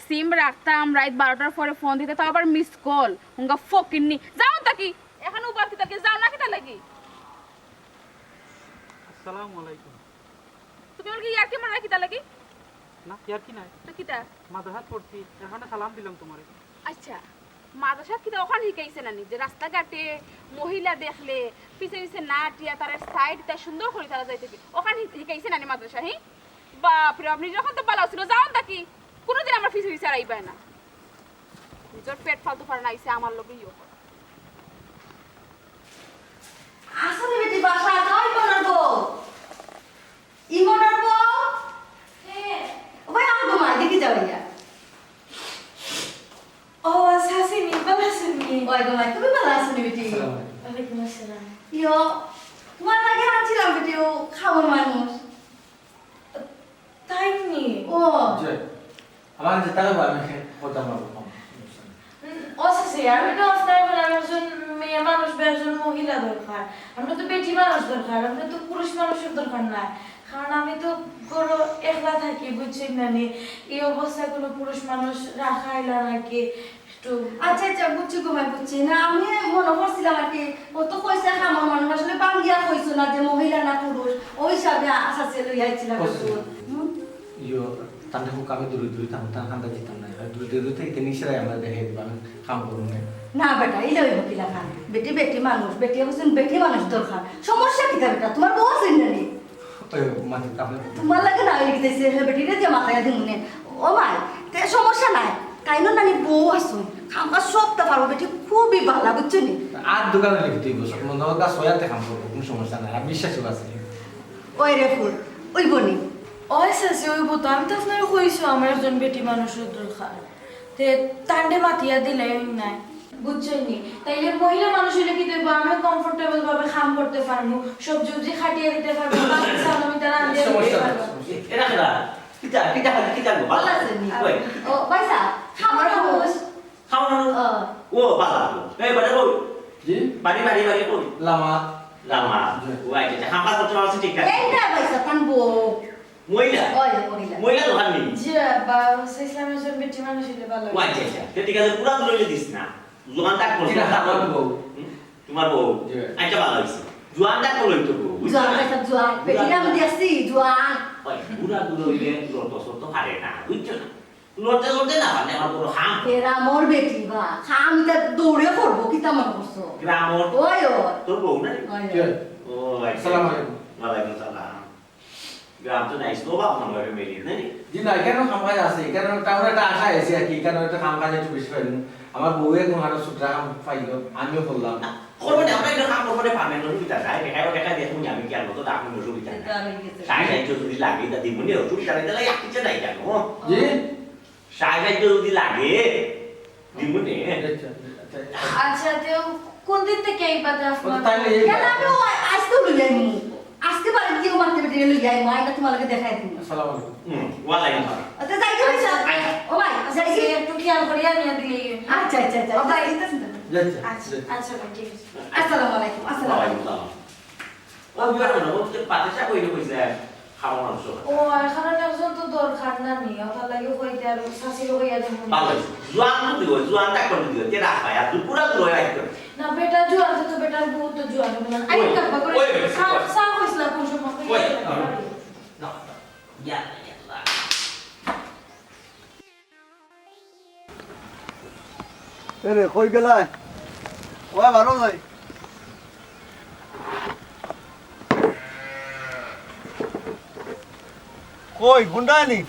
সিম রাখতাম, রাইত বারোটার পরে ফোন দিতে, তাও আবার মিস কল। হুঙ্গা ফকিন্নি। যাও থাকি। এখন উবার কিতা লাগি? যাও না কিতা লাগি? আসসালামু আলাইকুম। তুমি আমারে ইয়ার্কি মাররায় কিতা লাগি? না, ইয়ার্কি নায়। তো কিতা? মাদ্রাসাত পড়ছি, এর মানে সালাম দিলাম তোমারে। আচ্ছা, মাদ্রাসাত কিতা ওখান হিকাইছে না নি যে রাস্তাঘাটে মহিলা দেখলে পিছে পিছে না আটিয়া তারে সাইড দিতা সুন্দর করি তারা যাইতে কি? ওখান হি-, হিকাইছে না নি মাদ্রাসা, হি? বাপরে বাপ, নিজর অখন তো ভালা আছিল, যাও থাকি। কোনোদিন আমার পিছে পিছে আর আইবায় না। নিজর পেট ফালতু ফারনা আইছে, আমার লগে ইয়ে কর। আসলে বেটি বাসা, তাই মনার বউ। ই মনার বউ? হ্যাঁ। ওই আমার বউ, মা, দেখি যাও ইয়া। ও, চাচি নি, ভালা আছইন নি? ওই গো মাই, তুমি ভালা আছো নি বেটি? আসসালামু আলাইকুম। ওয়ালাইকুম আসসালাম। ইয়ো, তোমার লাগি আনছিলাম বেটি, ও খাওয়ার মানুষ। তাই নি? ও। জি। আমার যে তারা আমি কথা বলবো, কম, সমস্যা নেই। উম, ও চাচি, আমি তো আপনার বলে আমি একজন মেয়ে মানুষ বা একজন মহিলা দরকার। আমরা তো বেটি মানুষ দরকার, আমরা তো পুরুষ মানুষের দরকার না। কারণ আমি তো ঘরো একলা থাকি, বুঝছইন না নি? এই অবস্থায় কোনো পুরুষ মানুষ রাখা আইলা নাকি? একটু আচ্ছা, আচ্ছা, বুঝছি গো মাই, বুঝছি। না, আমি মনে করছিলাম আর কি, ও তো কইছে খামর মানুষ, আসলে বাঙ্গিয়া কইছো না যে মহিলা না পুরুষ, ওই হিসাবে আ-, আশা ছিল লইয়া আইছিলাম বুঝছি। একটু। হুম? ইয়ো, তাহলে হোক আমি দূরে দূরে থাকবো, তার কান্দা দিতাম না। আর দূরে দূরে থাকি, তিনি সেরাই আমরা দেখাই দিবা, আমি কাম করবো না। না বেটা, ইলে হইব কিলা খান? বেটি, বেটি মানুষ, বেটি হচ্ছেন বেটি মানুষ দরকার। সমস্যা কিতা বেটা? তোমার বউ আছে না নি? ওই মাত্র আপনি তোমার লাগে না, ওই লিখতেছে, হে বেটিরে যে মাথায় দিমুনে। ও মাই, তে সমস্যা নাই। তাইনর নানি বউ আছইন, কাম কাজ সবটা পারবো, বেটি খুবই ভালা, বুঝছো নি? আর দোকানে লিখতে হইব, সব মনে হয় কাজ হইয়াতে কাম করবো, কোনো সমস্যা নাই, আর বিশ্বাসও আছে। ওই রে ফুল, ওই বনি। ওই চাচি, ওই বউ তো, আমি তো আপনারে কইছো, আমার একজন বেটি মানুষের দরকার। তে তান্ডে মাতিয়া দিলাই নাই। বুঝছইন নি? তাইলে মহিলা মানুষ হইলে কি দেখবো? আমি কমফোর্টেবল ভাবে কাম করতে পারবো, সবজি উবজি কাটিয়া দিতে পারবো, বাচ্চা আমি তারা আনতে সমস্যা নাই, পারবো। সমস্যা নাই। এরা কেরা? কিতা, কিতা, কিতা গো? ভালা আছেন নি? ওই। ও, ভাইসাব, খাবার আমার মানুষ। খাবার মানুষ? ও। ও, ভালা তো। এই, বাড়ি কই? জি? বাড়ি, বাড়ি, বাড়ি কই? লামা। লামা। জি। ও, আচ্ছা, আচ্ছা। খাবার করতে পারছি ঠিক আছে। এই না, ভাইসাব, তান বউ। মহিলা? ওই, মহিলা। মহিলা দোকান নেই? জি, বা, চাইছিলাম একজন বেটি মানুষ হইলে ভালা ও, আচ্ছা, আচ্ছা। তে ঠিক আছে, পুরা দূর হইলে দিস না। দোকান তাক করবো, ঠিক আছে, তাক আমার করবো। বউ। হুম? তোমার বউ? জি। আচ্ছা, ভালা হইছে। জোয়ান তাক করলে তো বউ, বুঝছো জোয়ান না? ভাইসাব, জোয়ান। বেটিরা আমি দেখছি, জোয়ান। ওই, পুরা দূর হইলে লড়তে চড়তে পারে না, বুঝছো না? লড়তে চড়তে না পারলে আমার বড় হাম। এরা মোর বেটি বা, আমি তো দৌড়ে করবো, কিতা মনে করছো? গ্রামর? ওই, ওই। তোর বউ না? ওই, ওই। কে? ও, আচ্ছা। আসসালামু আলাইকুম। ওয়ালাইকুম সালাম। গ্রাম তো নাইস, ও বাবা, মনে হয় ফ্যামিলি, নাকি? জি না, এখানেও কাম কাজ আছে, এখানে তেমন একটা আশা আছে আর কি, এখানে একটা কাম কাজ একটু বেশি পাইলাম। আমার বউয়ে কোনো একটা ছোট্ট কাম পাইলো, আমিও করলাম। না, করবো না, আমরা একটা কাম করবো না, পারবেন না, অসুবিধা নাই, দেখাই, দেখাই দেখুন, আমি কি আর মতো ডাক নেবো, অসুবিধা নাই। এটা আর হয়ে গেছে। সাই সাই যদি লাগে, এটা দিব নি, অসুবিধা নাই, তাহলে এক কিছু নাই কেন? জি? সাই সাই যদি লাগে, দিমুনে। আচ্ছা, আচ্ছা। আচ্ছা, তে কোন দিন থেকে এই পাতা ও তো আপনার? তাইলে এই কেন আমি ও আজকে লই যাইমু? আজকে বাড়ি গিয়ে ও মারতে বেটে লই যাইমু, আইনা তোমার লগে দেখাই দিমু। আসসালামু আলাইকুম। হুম, ওয়ালাইকুম আসসালাম। আচ্ছা, যাই গো, আচ্ছা, আচ্ছা। ও ভাই, আচ্ছা, যাই গো। একটু খেয়াল করিয়া নিয়ে দিলে। আচ্ছা, আচ্ছা, আচ্ছা, ও ভাই, যাইতেছি তো। যাচ্ছি। আচ্ছা, আচ্ছা, ভাই, ঠিক আছে। আসসালামু আলাইকুম, আসসালামু আলাইকুম। ওয়ালাইকুম আসসালাম। ও বিয়ার না, ও তো পাতে চা কইলে কইছে, খাওয়া মাংস। ও, এখন আর একজন তো দরকার না নি, ওটার লাগি কইতে আর শাশিরও কইয়া দেবো। ভালো হইছে। জোয়ান তো দিও, জোয়ান তা করে দিও, কে রাখ ভাই, আর দুপুরা দূর হয়ে রাখতে। না, বেটা জোয়ান তো, তো বেটার বউ তো জোয়ান, বুঝলেন? আই ওই, কাব্বা করে, ওই, ওই, সাফ, ওই। সাফ হইছিল কোন সময় কই ওই, না, না, না, ইয়া, ইয়া, ইয়া। এরে, কই গেলায়? ও, বারো যাই। কই, গুন্ডা নি?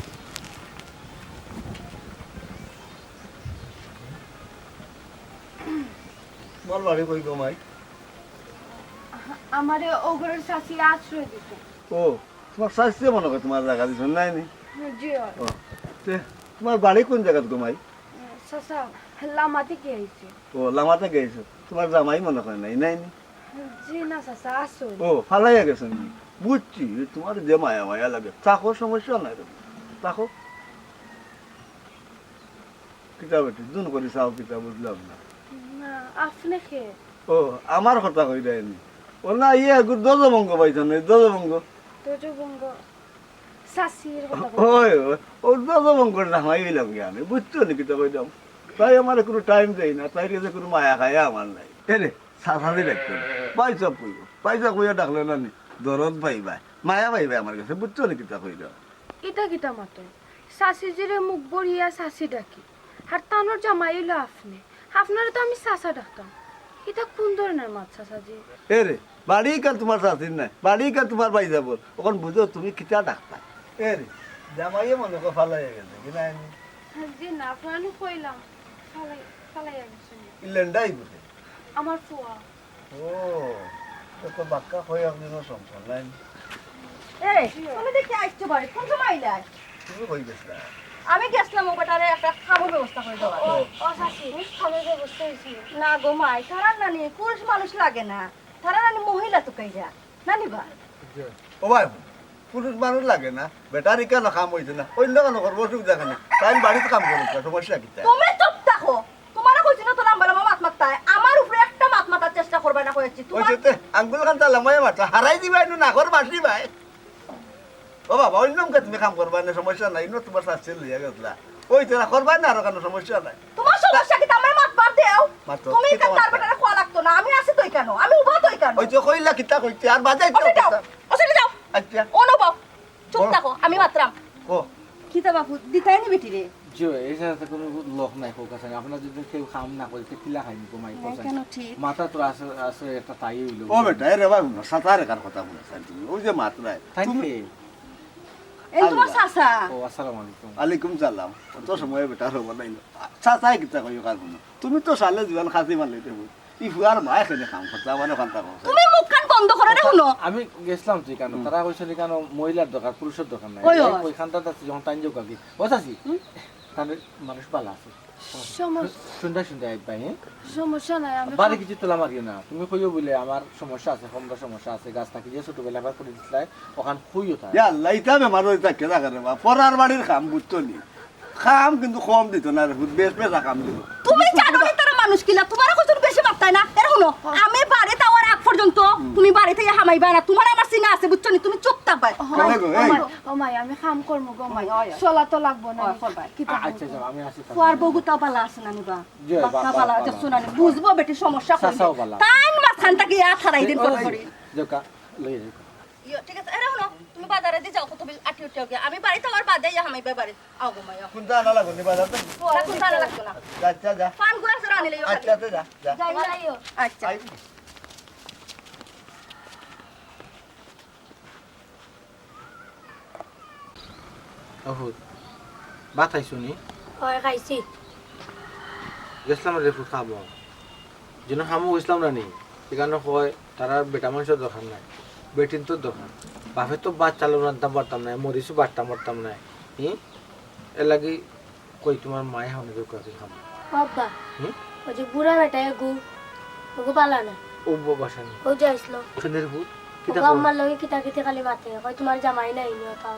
তোমার বাড়ি কই গো মাই? আমারে ও ঘরের চাচি আশ্রয় দিছে। ও, তোমার চাচিয়ে মনে হয় তোমার জায়গা দিছইন, নায় নি? জি, অয়। ও, তে, তোমার বাড়ি কোন জায়গাত গো মাই? চাচা, লামাতে গেছি। ও, লামাতে গেছো। তোমার জামাই মনে হয় নাই, নায় নি? জি না চাচা, আছইন। ও, ফালাইয়া গেছো নি? বুঝছি, তোমার যে মায়া মায়া লাগে। থাকো, সমস্যা নাই তো। থাকো। কিতা বেটি, দুন করি চাও কিতা বুঝলাম না। না, আপনে কে? ও, আমার কথা কই দেয়নি। ও না, ইয়ে, গু-, ধ্বজভঙ্গ পাইছো না, ধ্বজভঙ্গ। ধ্বজভঙ্গ? চাচির কথা কই। ওই, ওই, ও ধ্বজভঙ্গর জামাই হইলাম কি আমি, বুঝছো নি কিতা কইলাম? তাই আমার কোনো টাইম দেয় না, তাই কাছে কোনো মায়া খায়া আমার নাই। এ রে, চাচাজি ডাকতো না। ভাই সাহেব কইব, ভাই সাহেব কইয়া ডাকলে না নি, দরদ পাইবা, মায়া পাইবা আমার কাছে, বুঝছো নি কিতা কইলাম? ইটা কিতা মাতো? চাচিজিরে মুখ বরিয়া চাচি ডাকি। আর তানর জামাই অইলো আপনে। আপনারে তো আমি চাচা ডাকতাম। ইটা কোন ধরনের মাত চাচাজি? এ রে, বাড়ি কান তোমার চাচির নাই, বাড়ি কান তোমার ভাই সাহেবর। অখন বুঝো তুমি কিতা ডাকতা? এরে, জামাইয়ে মনে কয় ফালাইয়া গেছে, কি না? জি না, আপনারে কইলাম, ফালাই-, ফালাইয়া গেছে। ই লেন্ডাই বুঝে। আমার ফুয়া। ও, তো, তো বাক্কা কই একদিনও সম্পর্ক নাই। এরে, তুমি দেখি আইছো বাড়ি, কোন সময় আইলায়? তুমি কই গেছিলা? আমি গেছিলাম ও বেটারে একটা কামর ব্যবস্থা করি দেওয়ার। ও, ও চাচি, কামর ব্যবস্থা অইছে? না গো মাই, তারার নানি পুরুষ মানুষ লাগে না, তারার নানি মহিলা তো কইরা, নানি বা? ও ভাই, পুরুষ মানুষ লাগে না, বেটার ইকানো কাম অইছে না, অইন্য কানো করবো, অসুবিধা কেনে? তাইন বাড়িত কাম করুক, সমস্যা কিতা? তুমি চুপ থাকো। তোমারে কইছি না তো লম্বা লম্বা মাত মাততায়, আমার উপরে একটা মাত মাতার চেষ্টা করবায় না কইছি। ওই তোমার যে তে আঙ্গুল খান তালা মায়া মাথা হারাই দিবায়, নু না কর বাসি ভাই। ও বাবা, অইন্য কামে তুমি কাম করবায় না, সমস্যা নাই, নু তোমার শাস্তি লইয়া গেছলা। ওই তোরা করবায় না, আর কোনো সমস্যা নাই। তোমার সমস্যা কিতা? আমার মাত বার দেও। মাত তো, তুমি কিতা কান তার মাত? বেটারে খোয়া লাগতো না, আমি আছি তো ইকানো, আমি উবা তো ইকানো। ওই যে কইলা কিতা কইতে, আর বাজাই তো ওসে যাও, কিতা? ওসে যাও। আচ্ছা। অনুভব, চুপ বল। থাকো, আমি মাতরাম। কো। কিতা বাপু, দিতায় নি বেটিরে? জি, এই সাথে কোনো লোক নাই, খোকা সাহেব। আপনার যদি কেউ কাম না করে, তো কিলা খাইনি, কমাই না, খোকা সাহেব। কেন ঠিক? মাথা তো আছে, আছে একটা তাই হইলো। ও বেটা, এরে ভাই, হুনো, সাঁতারে কার কথা বলে, স্যার, তুমি ওই যে মাত্রায়। তাই তুমি কে? এই তোমার আল্লাহ। চাচা। ও, আসসালামু আলাইকুম। আলাইকুম সালাম। অত সময় বেটা হবো নাই। চাচায় কিতা কইও কার হুনো? তুমি তো সালে জুয়ান খাসি মারলে দেবো। ই ফুয়ার মা এখানে কাম করতে, আমার ওখান থাকো। তুমি মুখখান বন্ধ করো রে, হুনো। আমি গেছিলাম তো ইকানো, হুম। তারা কইছে ইকানো মহিলার দরকার, পুরুষের দরকার নাই। ওই, ওই। ওইখানটাতে আছে, যখন তাইন যোগ আর কি। ও চাচি, হুম? তাহলে মানুষ ভালো আছে। সমস-, শুনতে শুনতে আইবা, হ্যাঁ? সমস্যা নাই, আমি বাড়ি কম- কিছু তোলা মারিও না। তুমি কইও বলে আমার সমস্যা আছে, কমরা সমস্যা আছে, গাছ থাকি যে ছোটবেলা একবার করে দিছিলাই, ওখান কইও তাই। ইয়া আল্লাহ, ইতা বেমার হইতা কে থাকে রে বা? পরার বাড়ির কাম বুঝতো নি। কাম কিন্তু কম দিত না রে, বেশ বেশ কাম দিত। তুমি জানো নি তারা মানুষ কিলা? তোমার কত বেশি মাত্তায় না? এর হুনো, আমি বাড়িত আওয়ার আগ পর্যন্ত তুমি বাড়িত ইয়া হামাইবা না। তোমার আমার চিনা আছে, বুঝছো নি? তুমি চুপ থাকবায়। ও মাই, কেনে গো, ও এই? মাই, ও মাই, আমি কাম করমু গো মাই। ওই, ওই। চলা তো লাগবো না। ওই, করবায়। কিতা আ-, আচ্ছা, করবো? যাও, আমি আসি। ফুয়ার বউগুতাও বালা আছে না নি বা? জি, বা-, বাক্কা বা-, বালা, বালা। দেখছো না নি? বুঝবো বেটি সমস্যা করবে। চাচাও বালা। তাইন মাঝখান থাকি আত হারাই দিন ও, কত জি। করি। যাও কা, লই যাও। ইয়ো, ঠিক আছে। এরে হুনো, তুমি বাজারে দি যাও, কত বেশি আটি উটি গিয়া। আমি বাড়িত আওয়ার বাদে ইয়া হামাইবা বাড়ি। আও গো মাই, আও। কুন্তা আনা লাগবো নি বাজার থাকি? না, কুন্তা আনা লাগতো না। যা, যা, যা। পান গুড়া চুরা আনিলে ইয়ো খালি। আচ্ছা, আচ্ছা, যা, যা। যাই, যাইও। আচ্ছা। আই। অহুদ, ভাত খাইছো নি? অয়, খাইছি। গেছিলাম রে ফুত খাবো। যেন খামো গেছিলাম না নি, এখানে কয়, তারার বেটা মানুষের দরকার নাই, বেটিন তো দরকার। বাপে তো ভাত চালও রানতাম পারতাম না, মরিচও বাটতাম পারতাম না। হুম? এর লাগি কই তোমার মায়ে হামে দোকান খাবো। ও আব্বা, হুম? ওই যে বুড়া বেটা এগু, ওগু পালা না। ও বাবা, বাসা নেই। ও যে আইসলো। সুন্দর ফুত, ও কিতা কয়? আম্মার লগে কিতা কিতা খালি মাতে, কয় তোমার জামাই নাই নি ওটা।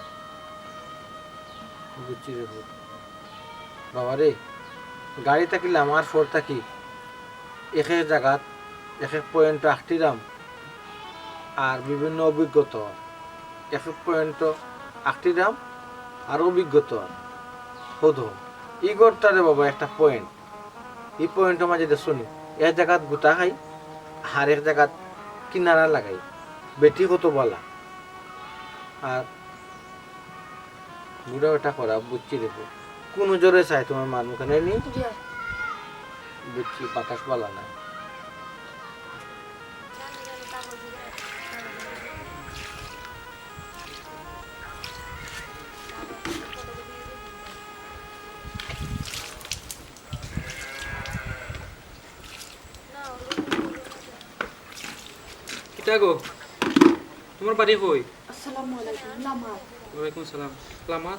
বুঝছি রে ফুত। বাবা রে, গাড়ি থাকি লামার ফর থাকি এক এক জাগাত এক এক পয়েন্ট আখটিরাম আর বিভিন্ন অভিজ্ঞতা। এক এক পয়েন্ট আখটিরাম আর অভিজ্ঞতা। হদ ই ঘরটা রে বাবা একটা পয়েন্ট। ই পয়েন্টর মাঝে দেখছো নি, এক জাগাত গুতা খাই, আর এক জাগাত কিনারা লাগাই। বেটি কত বালা। আর বুড়া বেটা খারাপ, বুঝছি দেখো। কোন জোরে চাই তোমার মানু কেনে নি? জি। বুঝছি, বাতাস বালা না। কিতা গো? তোমার বাড়ি কই? আসসালামু আলাইকুম, লামাত। ওয়ালাইকুম সালাম। লামাত?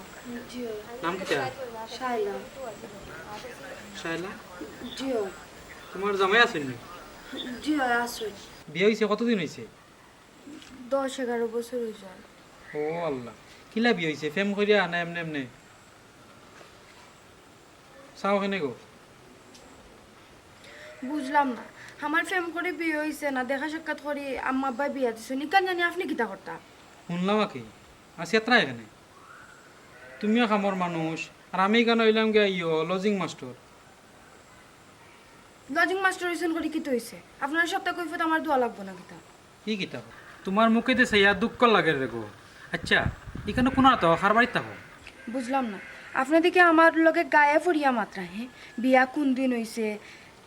জি অয়। নাম কিতা? শায়লা। শায়লা? জি অয়। তোমার জামাই আছইন নি? জি অয়, আছইন। বিয়া অইছে কতদিন অইছে? দশ এগারো বছর অই যায়। ও আল্লাহ, কিলা বিয়া অইছে? প্রেম করিয়া না এমনে এমনে? চাও কেনে গো? বুঝলাম না, আমার প্রেম করি বিয়া অইছে না, দেখা সাক্ষাৎ করি আম্মা আব্বায় বিয়া দিছইন, ইখান জানি আপনে কিতা করতা? হুনলাম আর কি, আর সেত্রা এখানে। তুমিও কামর মানুষ, আর আমি ইখান অইলাম গিয়া ইয়ো, লজিং মাস্টর। লজিং মাস্টর অইছইন করি কিতা অইছে? আপনার সপ্তাহ কৈফত আমার দেওয়া লাগবো না কিতা? ই কিতা? তোমার মুখেদি চাইয়া দুঃখ লাগের রে গো। আচ্ছা, ইখান কুনাত থাকো, কার বাড়িত থাকো? বুঝলাম না। আপনে দেখি আমার লগে গায়ে পড়িয়া মাতরা, হে? বিয়া কুনদিন অইছে,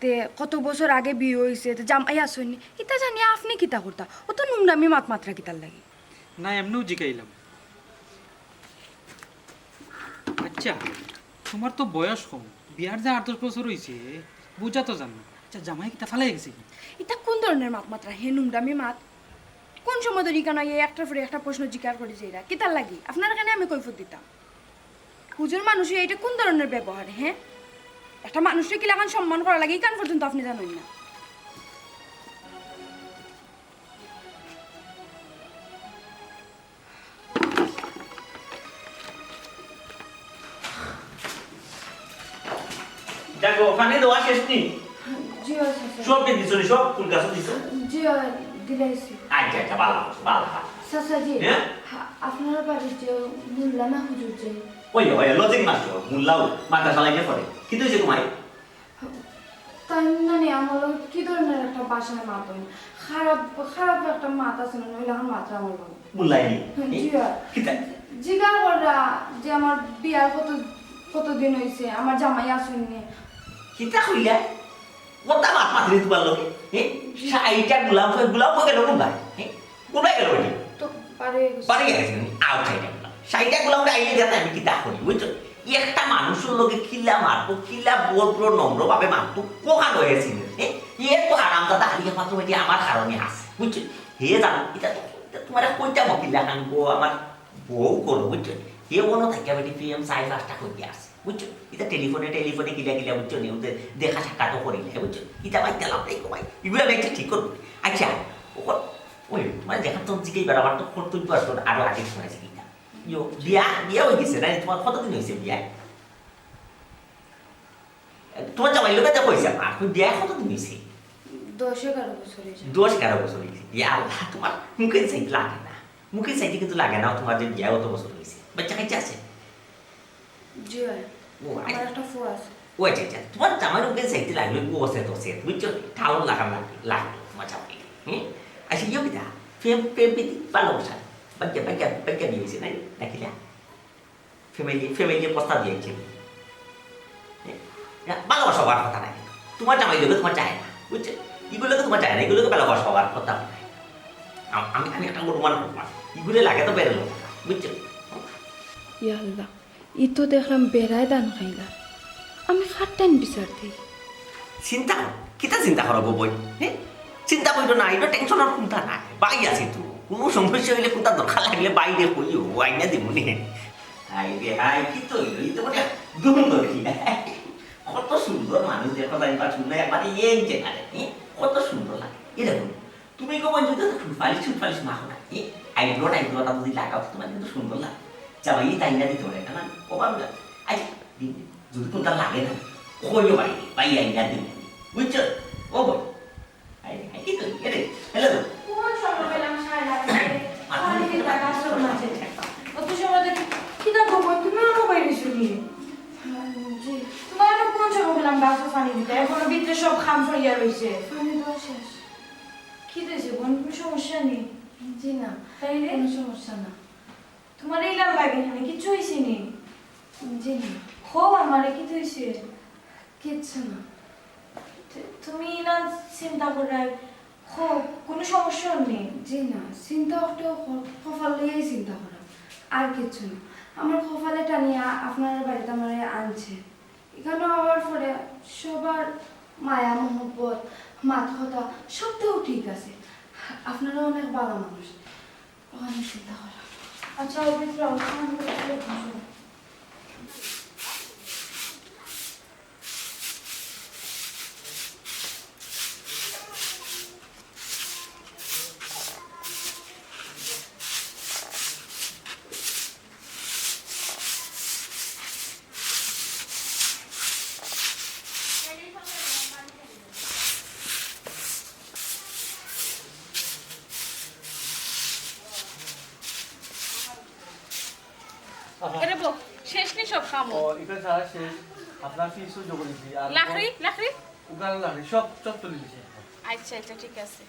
তে কত বছর আগে বিয়া অইছে, তে জামাই আছইন নি? ইতা জানিয়া আপনে কিতা করতা? অত নোংরামি মাত মাতরা কিতার লাগি? না, এমনেউ জিকাইলাম। আচ্ছা, তোমার তো বয়স কম, বিয়ার যে আট দশ বছর অইছে, বুঝা তো যার না। আচ্ছা, জামাই কিতা ফালাই গেছে কি? ইতা কোন ধরনের মাত মাতরা হে, নুমডামি মাত? কোন সময় ধরি ইখান আইয়া একটার পরে একটা প্রশ্ন জিকার করি যাইরা? কিতার লাগি? আপনার কানে আমি কৈফত দিতাম। হুজুর মানুষ অইয়া ইটা কোন ধরনের ব্যবহার, হে? একটা মানুষরে কিলাখান সম্মান করা লাগে, ইখান পর্যন্ত আপনি জানইন না। দেখো, পানি দেওয়া শেষ নি? জি অয়, চাচা। সব দিছো নি? সব ফুল গাছও দিছো? জি অয়, দিলাইছি। আচ্ছা, আচ্ছা, ভালা করছো, ভালা, ভালা। চাচাজি, হ্যাঁ? আ-, আপনার বাড়িত যে মোল্লা না হুজুর যে? ওই, ওই, লজিক মাস্টার, মোল্লাও মাদ্রাসা লাইনে পড়ে। কিতা অইছে তোমার? তাই না নি, আমার লগে কি ধরনের একটা ভাষায় মাতইন? খারাপ, খারাপ একটা মাত আছে না, ওই লাখান মাতরা আমার লগে। মোল্লায় নি? জি অয়। কিতা? জিকার কররা যে আমার বিয়ার কত, কতদিন অইছে, আমার জামাই আছইন নি। কিতা কইলা? কতা মাত মাতরে তোমার লগে? হ্যাঁ? ষাইটটা গোলাম কই, গোলাম কই গেল কোন ভাই? হ্যাঁ? কোন ভাই গেল বেটি? তো পারে গেছে। পারে গেছে, আও খাই না। ষাইটটা গোলাম আইলে যাতে আমি কিতা করি, বুঝছো? একটা মানুষর লগে কিলা মাতবো, কিলা ভদ্র নম্র ভাবে মাতবো, কোখান হয়েছিল? হ্যাঁ? এ তো আরাম দাদা, খালি একমাত্র বেটি আমার কারণে আছে, বুঝছো? হে জানো, ইটা তো, ইটা তোমার কইটা মকিলা খান গো, আমার বউ করো, বুঝছো? হে মনে থাকে বেটি প্রেম চাই পাঁচটা কইয়া আছে। বুঝছো? ইতা টেলিফোনে, টেলিফোনে কিলা কিলা, বুঝছো নি? ওদের দেখা সাক্ষাৎও করিলে, বুঝছো? ইতা ভাই, গেলাম তাই কমাই। এগুলা ভাই ঠিক করবো। আচ্ছা, ও, ওই, মানে, যেখান তো জিজ্ঞেস বার, আমার তো কর্তব্য আসলো, আরো আগে শোনাইছে কিনা। ইয়ো, বিয়া, বিয়া হয়ে গেছে না? তোমার কতদিন হয়েছে বিয়া? তোমার জামাই লোকে তো কইছে, আমার, তুমি বিয়া কতদিন হয়েছে? দশ এগারো বছর হয়েছে। দশ এগারো বছর হয়েছে। ইয়া আল্লাহ, তোমার মুখে চাইতে লাগে না। মুখে চাইতে কিন্তু লাগে না, তোমার যে বিয়া অত বছর হয়েছে। বাচ্চা কাচ্চা আছে? জি অয়। ও, আচ্ছা। আমার একটা ফুয়া আছে। ও আচ্ছা, আচ্ছা। তোমার জামাইর উপরে চাইতে লাগলো, ও আছে তো সে, বুঝছো? ঠাউর লাগান লাগবে, লাগবে তোমার জামাই। হুম? আচ্ছা, ইয়ে কিতা? প্রেম, প্রেম প্রীতি, ভালোবাসা। বাচ্চা, বাচ্চা, বাচ্চা বিয়ে হয়েছে, নাই? দেখিলা? ফ্যামিলি, ফ্যামিলি প্রস্তাব দিয়েছে। হ্যাঁ? না, ভালোবাসা হওয়ার কথা নাই। তোমার জামাই লোকে তোমার চায় না, বুঝছো? এগুলোকে তোমার চায় না, এগুলোকে ভালোবাসা হওয়ার কথা নাই। আম-, আমি, আমি একটা অনুমান করলাম, এগুলো লাগে তো বেরোলো, বুঝছো? ইয়া আল্লাহ, ই তো দেখলাম বেড়ায় ধান খাইলা। আমি কার টাইন বিচার দেই? চিন্তা করো, কিতা চিন্তা করো গো বই? হ্যাঁ? চিন্তা করো না, এটা টেনশনের চিন্তা নাই। ভাই আছে তো, কোনো সমস্যা হইলে, কোনটা দরকার লাগলে বাইরে কইও, ও আইনা দিব নি। হাই রে হাই, কি তো হইলো? এই তো মানে দুম ধরে। কত সুন্দর মানুষ দেখো, তাই বা শুনলে একবারে ইয়ে যেখানে, হ্যাঁ? কত সুন্দর লাগে। এই দেখো, তুমি গো বন্ধু তো টুটপালিশ, টুটপালিশ মাখো না। এই আইব্রো টাইব্রোটা যদি লাগাও, তো তোমার কিন্তু সুন্দর লাগে। যাবা, এই তাই না দিতে পারে, না? ও বাবা, আচ্ছা, দিন, যদি কোনটা লাগে না, কইও ভাই, ভাই, আইনা দিন। বুঝছো? ও বল। আই, আই, কি তো, এ রে, হ্যালো। কোন সময় পেলাম সারা রাতে? পানি দিতে গাছর মাঝে। অত সময় দেখি, কি দেখো বই, তুমি আমার বাইরে শুনি। জি। তোমার আমি কোন সময় পেলাম গাছর পানি দিতে? এখনো ভিতরে সব খাম পড়িয়া রইছে। পানি দেওয়া শেষ। কি হয়েছে বোন? কোনো সমস্যা নেই? জি না, তাই রে? কোনো সমস্যা না। তোমার এই লাল লাগে কেন? কিচ্ছু হয়েছে নি? জি না। হো, আমারে কি হয়েছে? কিচ্ছু না। তু-, তুমি না চিন্তা করায়, হো, কোনো সমস্যা নেই? জি না, চিন্তা ওটা ক-, কপাল লইয়াই চিন্তা করা, আর কিচ্ছু না। আমার কপালে টানিয়া আপনার বাড়িতে আমারে আনছে। এখানে আওয়ার পরে সবার মায়া, মহব্বত, মাত কথা সবটাও ঠিক আছে। আপনারা অনেক ভালো মানুষ, ওখানে চিন্তা করা। আচ্ছা, অফিস যাও, তোমার অফিসে বসো। এরে বউ, শেষ নি সব কাম? ও, এটা সারা শেষ। আপনার ফিসও জমা দিছি। আর লাকড়ি, লাকড়ি? ওখানে লাকড়ি, সব, সব তুলে দিছি। আচ্ছা, আচ্ছা, ঠিক আছে।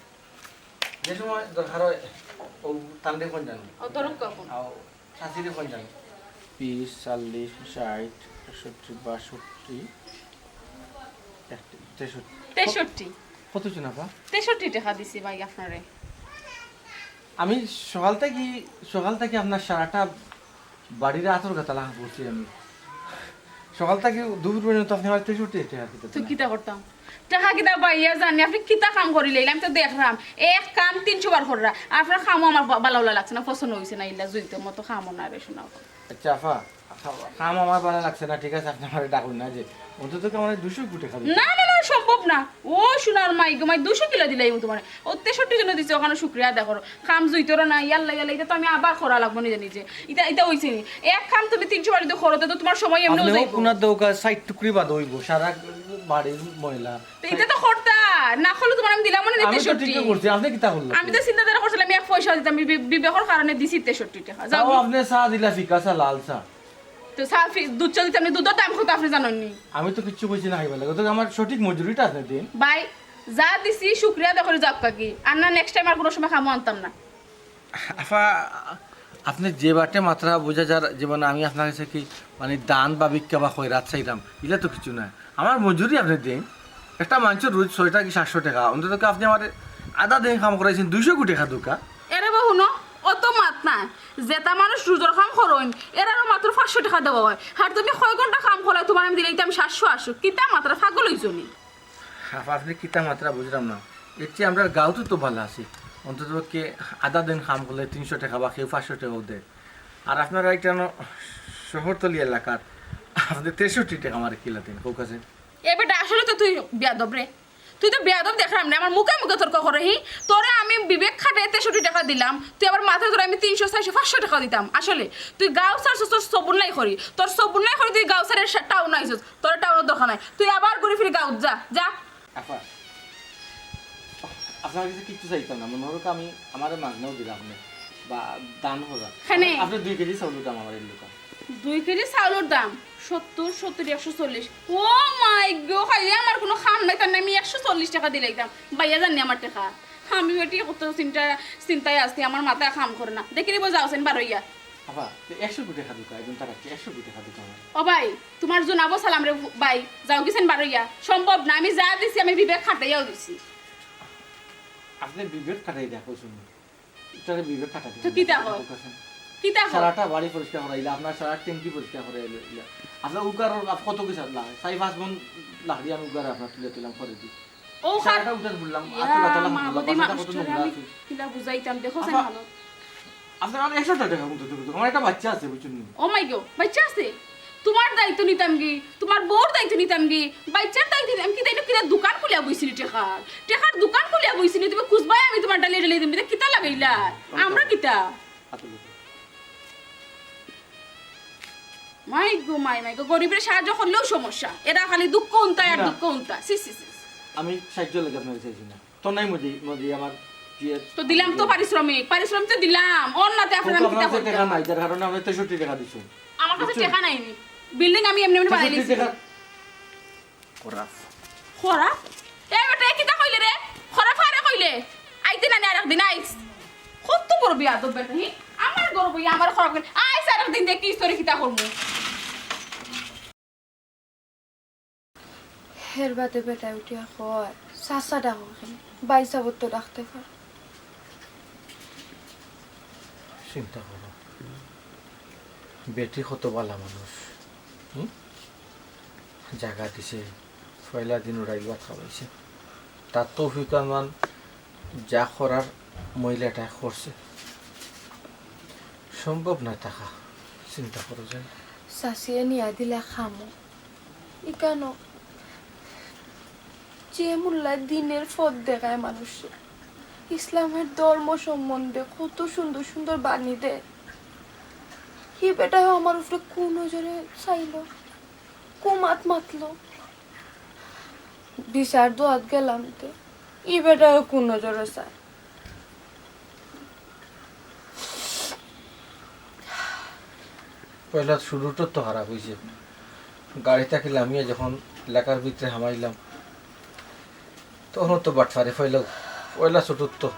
যে সময় দরকার হয়, ও তানরে কোন জানো? ও, ধরুক কখন? আও, শাশিরে কোন জানো? বিশ, চল্লিশ, ষাট, একষট্টি, বাষট্টি, একটি, তেষট্টি। তেষট্টি। কত জন আপা? তেষট্টি টাকা দিছি ভাই আপনারে। আমি সকাল থাকি, সকাল থাকি আপনার সারাটা বাড়ির আতর গাতালা করছি আমি। সকাল থাকি দুপুর পর্যন্ত আপনে আমার তেষট্টি টেকা দিতে তো পারলেন। কিতা করতাম? টেকা কিতা পাইয়া জানি, আপনে কিতা কাম করিলাইলা? আমি তো দেখরাম, এক কাম তিনশো বার কররা। আপনার কামও আমার বা-, ভালা লাগছে না, পছন্দ অইছে না, ইলা জুইতর মতো কামও না রে, শোনা। আচ্ছা আফা, কাম আমার ভালা লাগছে না, ঠিক আছে, আপনে আমারে ডাকুন না, যে অন্তত কি আমারে দুইশো টেকা দিন। না, না, না, সম্ভব না। ও সোনার মাই গো মাই, দুইশো কিলা দিলাইমু তুমারে? ও তেষট্টি জনে দিছে, অখানো শুকরিয়া আদায় করো। কাম জুইতরও না, ইয়াল্লা, ইয়াল্লা, ইতা তো আমি আবার করা লাগবো নিজে নিজে। ইতা, ইতা অইছে নি? এক কাম তুমি তিনশো বার যদি করো, তে তো তুমার সময় এমনেও আপনে যাইবো। কোনা দৌকা সাইড টুকরি বাদ অইবো, সারা বাড়ির ময়লা। তো ইতা তো করতা, না করলে তুমার আমি দিলাম না আমি তো তেষট্টি। ঠিকই করছি, আপনে কিতা করলেন? আমি তো চিন্তাধারা করছিলাম, আমি এক পয়সা দিতাম, বি-, বি-, বিবেকর কারণে দিছি তেষট্টি টেকা। যাও তাও গি। আপনে চা দিলা ফিকা চা, লাল চা। তো চা ফি-, দুধ চা দিতাম না, দুধর দাম কত আপনে জানইন নি? আমি তো কিচ্ছু কইছি না খাইবার লাগি, তো আমার সঠিক মজুরিটা আপনে দিন। ভাই, যা দিছি শুকরিয়া আদায় করি যাউক্কা গি, আর না next time আর কুনু সময় কামো আনতাম না। আফা, আপনে যে বাটে মাতরা বুঝা যার, যেমন আমি আপনার কাছে কি মানে দান বা ভিক্ষা বা খয়রাত চাইরাম, ইলা তো কিচ্ছু নায়। আমার মজুরি আপনে দেইন, একটা মানষর রোজ ছয়টা কি সাতশো টেকা, অন্তত কি আপনে আমারে আধা দিন কাম করাইছইন, দুইশো টেকা দেউক্কা। এরে বা হুনো, অত মাত না, যেতা মানুষ রোজর কাম করইন, এরারও মাত্র পাঁচশো টেকা দেওয়া অয়। আর তুমি কয় ঘন্টা কাম করো, তুমারে আমি দিলাইতাম সাতশো আটশো, কিতা মাতরা, পাগল অইছো নি? আফা, আপনে কিতা মাতরা বুঝরাম না। এর চেয়ে আমরার গাঁওত তো ভালা আছি, অন্তত পক্ষে আধা দিন কাম করলে তিনশো টেকা বা কেউ পাঁচশো টেকাও দেয়। আর আপনারা একটা ন-, শহরতলি এলাকার, আপনে তেষট্টি টেকা আমারে কিলা দেইন, কউক্কা চাইন? এ বেটা, আসলে তো তুই বেয়াদব রে। তুই তো বেয়াদব দেখরাম রে, আমার মুখে মুখে তর্ক করে, হি? তোরে আমি বিবেক খাটাইয়া তেষট্টি টেকা দিলাম, তুই আবার মাথায় ধরে আমি তিনশো, চারশো, পাঁচশো টেকা দিতাম। আসলে তুই গাঁও ছাড়ছস, তোর সবুর নাই করি, তোর সবুর নাই করি তুই গাঁও ছাড়িয়া সা-, টাউন আইছস, তোর টাউনর দরকার নাই, তুই আবার ঘুরি ফিরি গাঁওত যা, যা। আফা, আপনার কাছে কিচ্ছু চাইতাম না, মনে হোক আমি আমারে মাগনাও দিলাম আপনে, বা দান করা। কেনে? আপনে দুই কেজি চাউলর দাম আমার এই লোকা। দুই কেজি চাউলর দাম সত্তর, সত্তর, একশো চল্লিশ। ও মাই গো, খাইলে আমার কুনু কাম নাই, তার আমি একশো চল্লিশ টেকা দিলাইতাম। বাইয়া জাননি আমার টেকা। আমি বেটি কত চিন্তা, চিন্তায় আছি, আমার মাথায় কাম করে না। দেখি নিব যাওছেন বারইয়া। আফা, তো একশো টেকা দেউক্কা, একজন তার কাছে একশো টেকা দেউক্কা আমার। ও ভাই, তুমার জুনাবো সালাম রে ভাই, যাও গেছেন বারইয়া। সম্ভব না, আমি যা দিছি আমি বিবেক খাটাইয়াও দিছি। আপনে বিবেক খাটাই দেখো শুনি। ইটারে বিবেক খাটাই তো দিবেন। কিতা কর? কিতা কর? সারাটা বাড়ি পরিষ্কার করাইলা, আপনার সারা ট্যাঙ্কি পরিষ্কার করাইলা। আপনার উগার কত কিছু লাগে? চারি পাঁচ মন লাকড়ি আমি উগারে আপনার তুলে তুলাম করে দিই। ও খা- সারাটা উঠান বললাম, ইয়া, আজকে কথা মা বললাম, বদি বাসাটা মানুষ কত তোরে নোংরা আমি আছে। কিলা বুঝাইতাম, দেখো আফা, হালত। আপনার আর একশো টেকা মতো দেবো, আমার একটা বাচ্চা আছে, বুঝছেন নি? ও মাই গো, বাচ্চা আছে? তুমার দায়িত্ব নিতাম গি, তুমার বউর দায়িত্ব নিতাম গি, বাচ্চার দায়িত্ব নিতাম কি? তাইলে কিনা দোকান খুলিয়া বইছিনি টেকার? টেকার দোকান খুলিয়া বইছিনি, তুমি খুঁজবায় আমি তুমার ডালিয়া ডালিয়া দিম, ইতা কিতা লাগাইলা? আমরা কিতা? হাতে লোকে। মাই গো, মাই, মাই গো, গরিবরে সাহায্য করলেও সমস্যা, এরা খালি দুঃখ উনতায় আর না। দুঃখ উনতায়। ছি, ছি, ছি, ছি। আমি সাহায্য লাগে আপনার চাইছি না। তো নাই মজি, মজি আমার বিয়ে তো দিলাম তো পারিশ্রমিক, পারিশ্রমিক তো দিলাম। অন্যতে আপনার তো আমি কিতা আপনার কাছে করতাম? টেকা নাই, যার কারণে আপনি তেষট্টি টেকা দিচ্ছেন। আমার কাছে বুঝছেন? টেকা নাই নি। বিল্ডিং আমি এমনি এমনি বানাই তেষট্টি নিছি। টেকা। খরাপ। খরাপ? এ বেটা, এ কিতা কইলে রে? খরাপ আরে কইলে? আইতে না নি আরেকদিন আইস। কত বড় বেয়াদব বেটা, হি? আমার ঘরো বইয়া আমারে খরাপ কইলে। আইস আরেকদিন দেখিস তোরে কিতা করমু। হের বাদে বেটায় উঠিয়া কয়, "চাচা ডাকো কেনে? বাইসাবর তো ডাকতে পারো।" চিন্তা করো, বেটি কত ভালা মানুষ, হুম? জাগা দিছে, পয়লা দিন উড়াইল ভাত খাওয়াইছে। তার তৌফিক আনওয়ান যা করার মহিলাটায় করছে। সম্ভব না থাকা, চিন্তা করো যেন। চাচিয়ে নিয়া দিলা খামো। ইকানো যে মোল্লায় দিনের পথ দেখায় মানুষরে, ইসলামের ধর্ম সম্বন্ধে কত সুন্দর সুন্দর বাণী দেয়, হি বেটায় আমার উপরে কুনজরে চাইলো, কুমাত মাতলো। বিচার দোয়াত গেলাম তে, ই বেটায় কুনজরে চায়। পয়লা শুরুটা তো খারাপ অইছে। গাড়ি থাকি লামিয়া যখন এলাকার ভিতরে হামাইলাম, তখন তো বাটফারে পয়লা, পয়লা শুরুত তো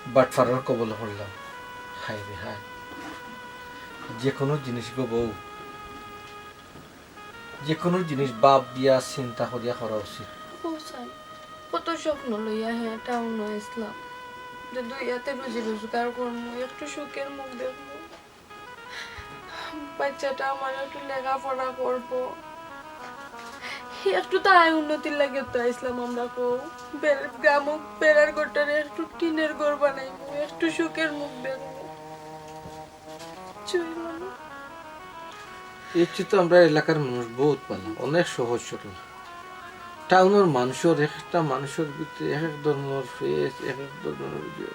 বাটফারর কবল পড়লাম। হায় রে হায়, যে কোনো জিনিস গো বউ, যে কোনো জিনিস ভাবিয়া চিন্তা করিয়া করা উচিত। ও চাই, কত স্বপ্ন লইয়া হে টাউনো আইসলাম, যে দুই হাতে রুজি রোজগার করমু, একটু সুখের মুখ দেখমু। বাচ্চাটা আমার একটু লেখাপড়া করবো, একটু তো আয় উন্নতির লাগি তো আইসলাম আমরা। কও, বে-, গ্রামো বেড়ার ঘরটারে একটু টিনের ঘর বানাইমু, একটু সুখের মুখ দেখমু। চুই মানে। এর চেয়ে তো আমরার এলাকার মানুষ বহুত ভালা, অনেক সহজ সরল। টাউনর মানুষর এক একটা মানুষর ভিতরে এক এক ধরনর ফেস, এক এক ধরনর ইয়ে।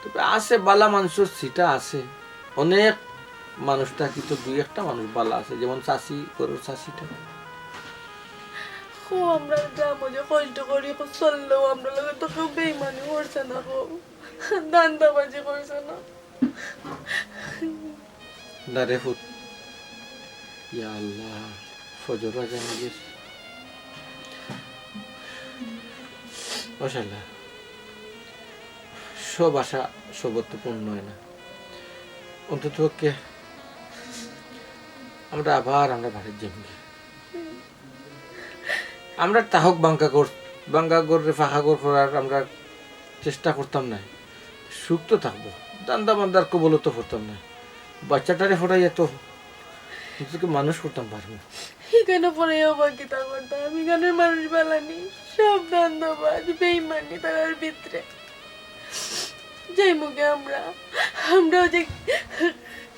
তবে আছে ভালা মানুষর ছিটা আছে, অনেক মানুষ থাকি তো দুই একটা মানুষ ভালা আছে, যেমন চাচি, ঘরর চাচিটা। কও, আমরা গ্রামো যে কষ্ট করি চললেও আমরার লগে তো কেউ বেইমানি করছে না। কও, ধান্দাবাজি করছে না। না রে ফুত, ইয়া আল্লাহ, ফজর আজান অই গেছে। মাশাআল্লাহ, সব আশা সবর তো পূর্ণ অয় না। অন্তত পক্ষে আমরা আবার আমরা বাড়িত যাইমুগি। আমরা তাহক ভাঙ্গা ঘর, ভাঙ্গা ঘররে পাকা ঘর করার আমরা চেষ্টা করতাম নায়। সুখ তো থাকবো, ধান্দা বান্দার কবলো তো পড়তাম নায়। বাচ্চাটারে পড়াইয়া তো নিজকে মানুষ করতাম পারমু। ইখানো পড়াইয়া বা কিতা করতাম? ইখানোর মানুষ ভালা নি, সব ধান্দাবাজ, বেইমানি তারার ভিতরে। যাইমুগি আমরা, আমরাও যে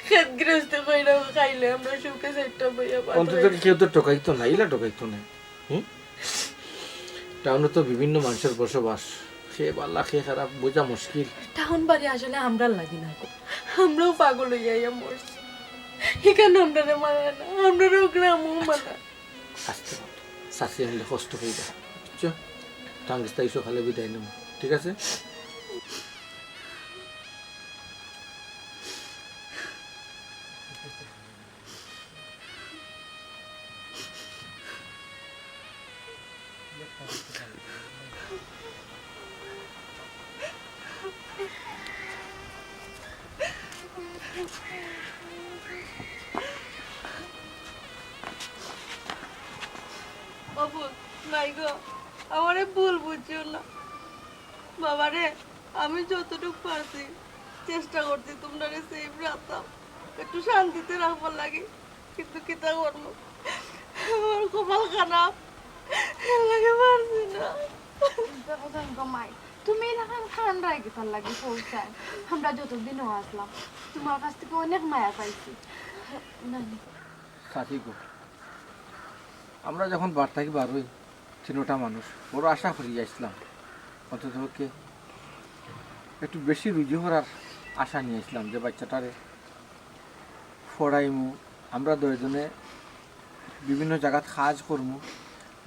খেত গৃহস্থী কইরা খাইলে আমরা সুখে চাইরটা বইয়া ভাত অন্তত খাই। কেউ তো ঠকাইতো না, ইলা ঠকাইতো না। হুম? টাউনো তো বিভিন্ন মানুষর বসবাস, কে ভালা কে খারাপ বুঝা মুশকিল। টাউন বাড়ি আসলে আমরার লাগি না গো, আমরাও পাগল অইয়া আইয়া মরছি। ইখানো আমরারে মানায় না, আমরারেও গ্রামও মানায়। আস্তে মাতো, চাচি আনলে কষ্ট পাইবা, বুঝছো? টাঙ্গিস তাই সকালে বিদায় নেব, ঠিক আছে? ও ফুত, মাই গো, আমারে ভুল বুঝিও না। বাবারে, আমি যতটুক পারছি চেষ্টা করছি তোমরারে সেফ রাখতাম, একটু শান্তিতে রাখবার লাগি, কিন্তু কিতা করমু, আমার কপাল খারাপ, এর লাগি পারছি না। দেখো জান গো মাই, তুমি এলাখান কান্দায় কিতার লাগি পৌঁছায়? আমরা যতদিনও আসলাম, তোমার কাছ থেকে অনেক মায়া পাইছি। নানি। চাচি গো, আমরা যখন বাড়ি থাকি বার অই, তিনোটা মানুষ বড় আশা করি আইসলাম, অন্তত পক্ষে একটু বেশি রুজি করার আশা নিয়া আইসলাম যে বাচ্চাটারে পড়াইমু, আমরা দুইজনে বিভিন্ন জাগাত কাজ করমু,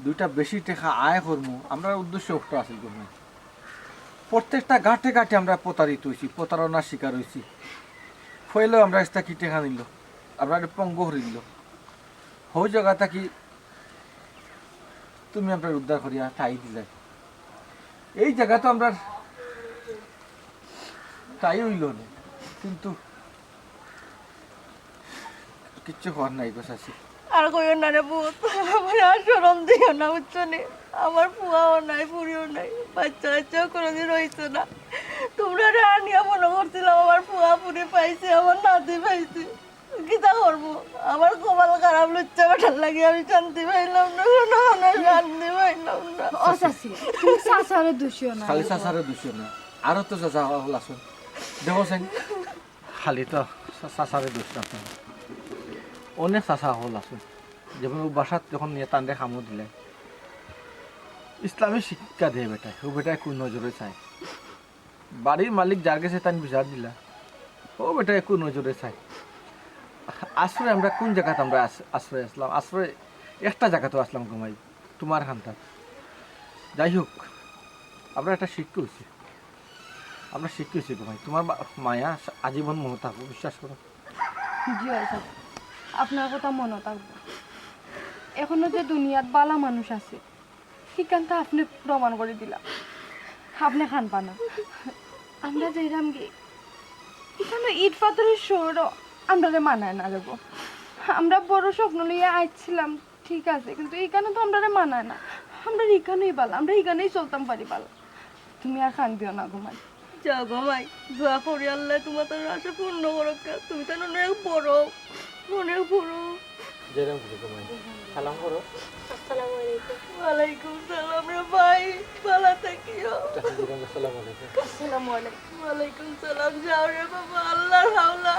দুইটা বেশি টেকা আয় করমু, আমরার উদ্দেশ্য উক্ত আছিল গো মাই। প্রত্যেকটা ঘাটে ঘাটে আমরা প্রতারিত অইছি, প্রতারণার শিকার অইছি। পয়লাউ আমরার গেছ থাকি টেকা নিল, আমরারে পঙ্গু করি দিল। হউ জাগা থাকি তুমি আমরারে উদ্ধার করিয়া ঠাই দিলায়। এই জাগা তো আমরার ঠাই অইল না, কিন্তু কিচ্ছু করার নাই গো চাচি। আর কইও না রে পুত, আমারে আর শরম দিও না, বুঝছো নি? আমার ফুয়াও নাই, ফুড়িও নাই, বাচ্চা কাচ্চাও কোনোদিন অইছে না। তোমরারে আনিয়া মনো করছিলাম আমার ফুয়া ফুড়ি পাইছি, আমার নাতি পাইছি। কিতা করমু? আমার কপাল খারাপ, লুচ্চা বেটার লাগি আমি শান্তি পাইলাম না, কোনো, কোনো শান্তি পাইলাম না। ও চাচি, তুমি চাচারে দুষিও না। খালি চাচারে দুষিও না, আরো তো চাচা হকল আছইন। দেখো চাইন, খালি তো চা-, চাচারে দোষ না। অনেক চাচা হকল আছইন, যেমন অউ বাসাত যখন নিয়া তানরে কামো দিলে, ইসলামী শিক্ষা দেয় বেটায়, অউ বেটায় কুনজরে চায়। বাড়ির মালিক যার গেছে তাইন বিচার দিলা, অউ বেটায় কুনজরে চায়। আশ্রয় আমরা কুন জাগাত আমরা আস-, আশ্রয় আছলাম? আশ্রয় একটা জাগাত আছলাম গো মাই, তোমার কান্দাত। যাই হউক, আমরা একটা শিক্ষা অইছে। আমরা শিক্ষা অইছি গো মাই, তোমার মা-, মায়া আজীবন মনো থাকবো, বিশ্বাস করো। জি অয় চাচা, আপনার কথা মনো থাকবো। এখনো যে দুনিয়াত ভালা মানুষ আছে, ইখানতা আপনে প্রমাণ করি দিলা। আপনে কানবা না। আমরা যাইরাম গি, ইখানো ইট পাথরর শহরও আমরারে মানায় না রে বা। আমরা বড় স্বপ্ন লইয়া আইছিলাম, ঠিক আছে, কিন্তু ইখানো তো আমরারে মানায় না। আমরার ইখানোই ভালা, আমরা ইখানোই চলতাম পারি ভালা। তুমি আর কান্দিও না গো মাই। যাও গো মাই, দোয়া করি আল্লায় তোমার আশা পূর্ণ করউক্কা। তুমি তো অনেক বড়। মনে পড়ো। যেরকম কিছু কমাই। সালাম করো। আসসালামু আলাইকুম। ওয়ালাইকুম সালাম রে ভাই, ভালা থাকিও। চাচা, যেরকম আসসালামু আলাইকুম। আসসালামু আলাইকুম। ওয়ালাইকুম সালাম। যাও রে বাবা, আল্লাহর হাওলা।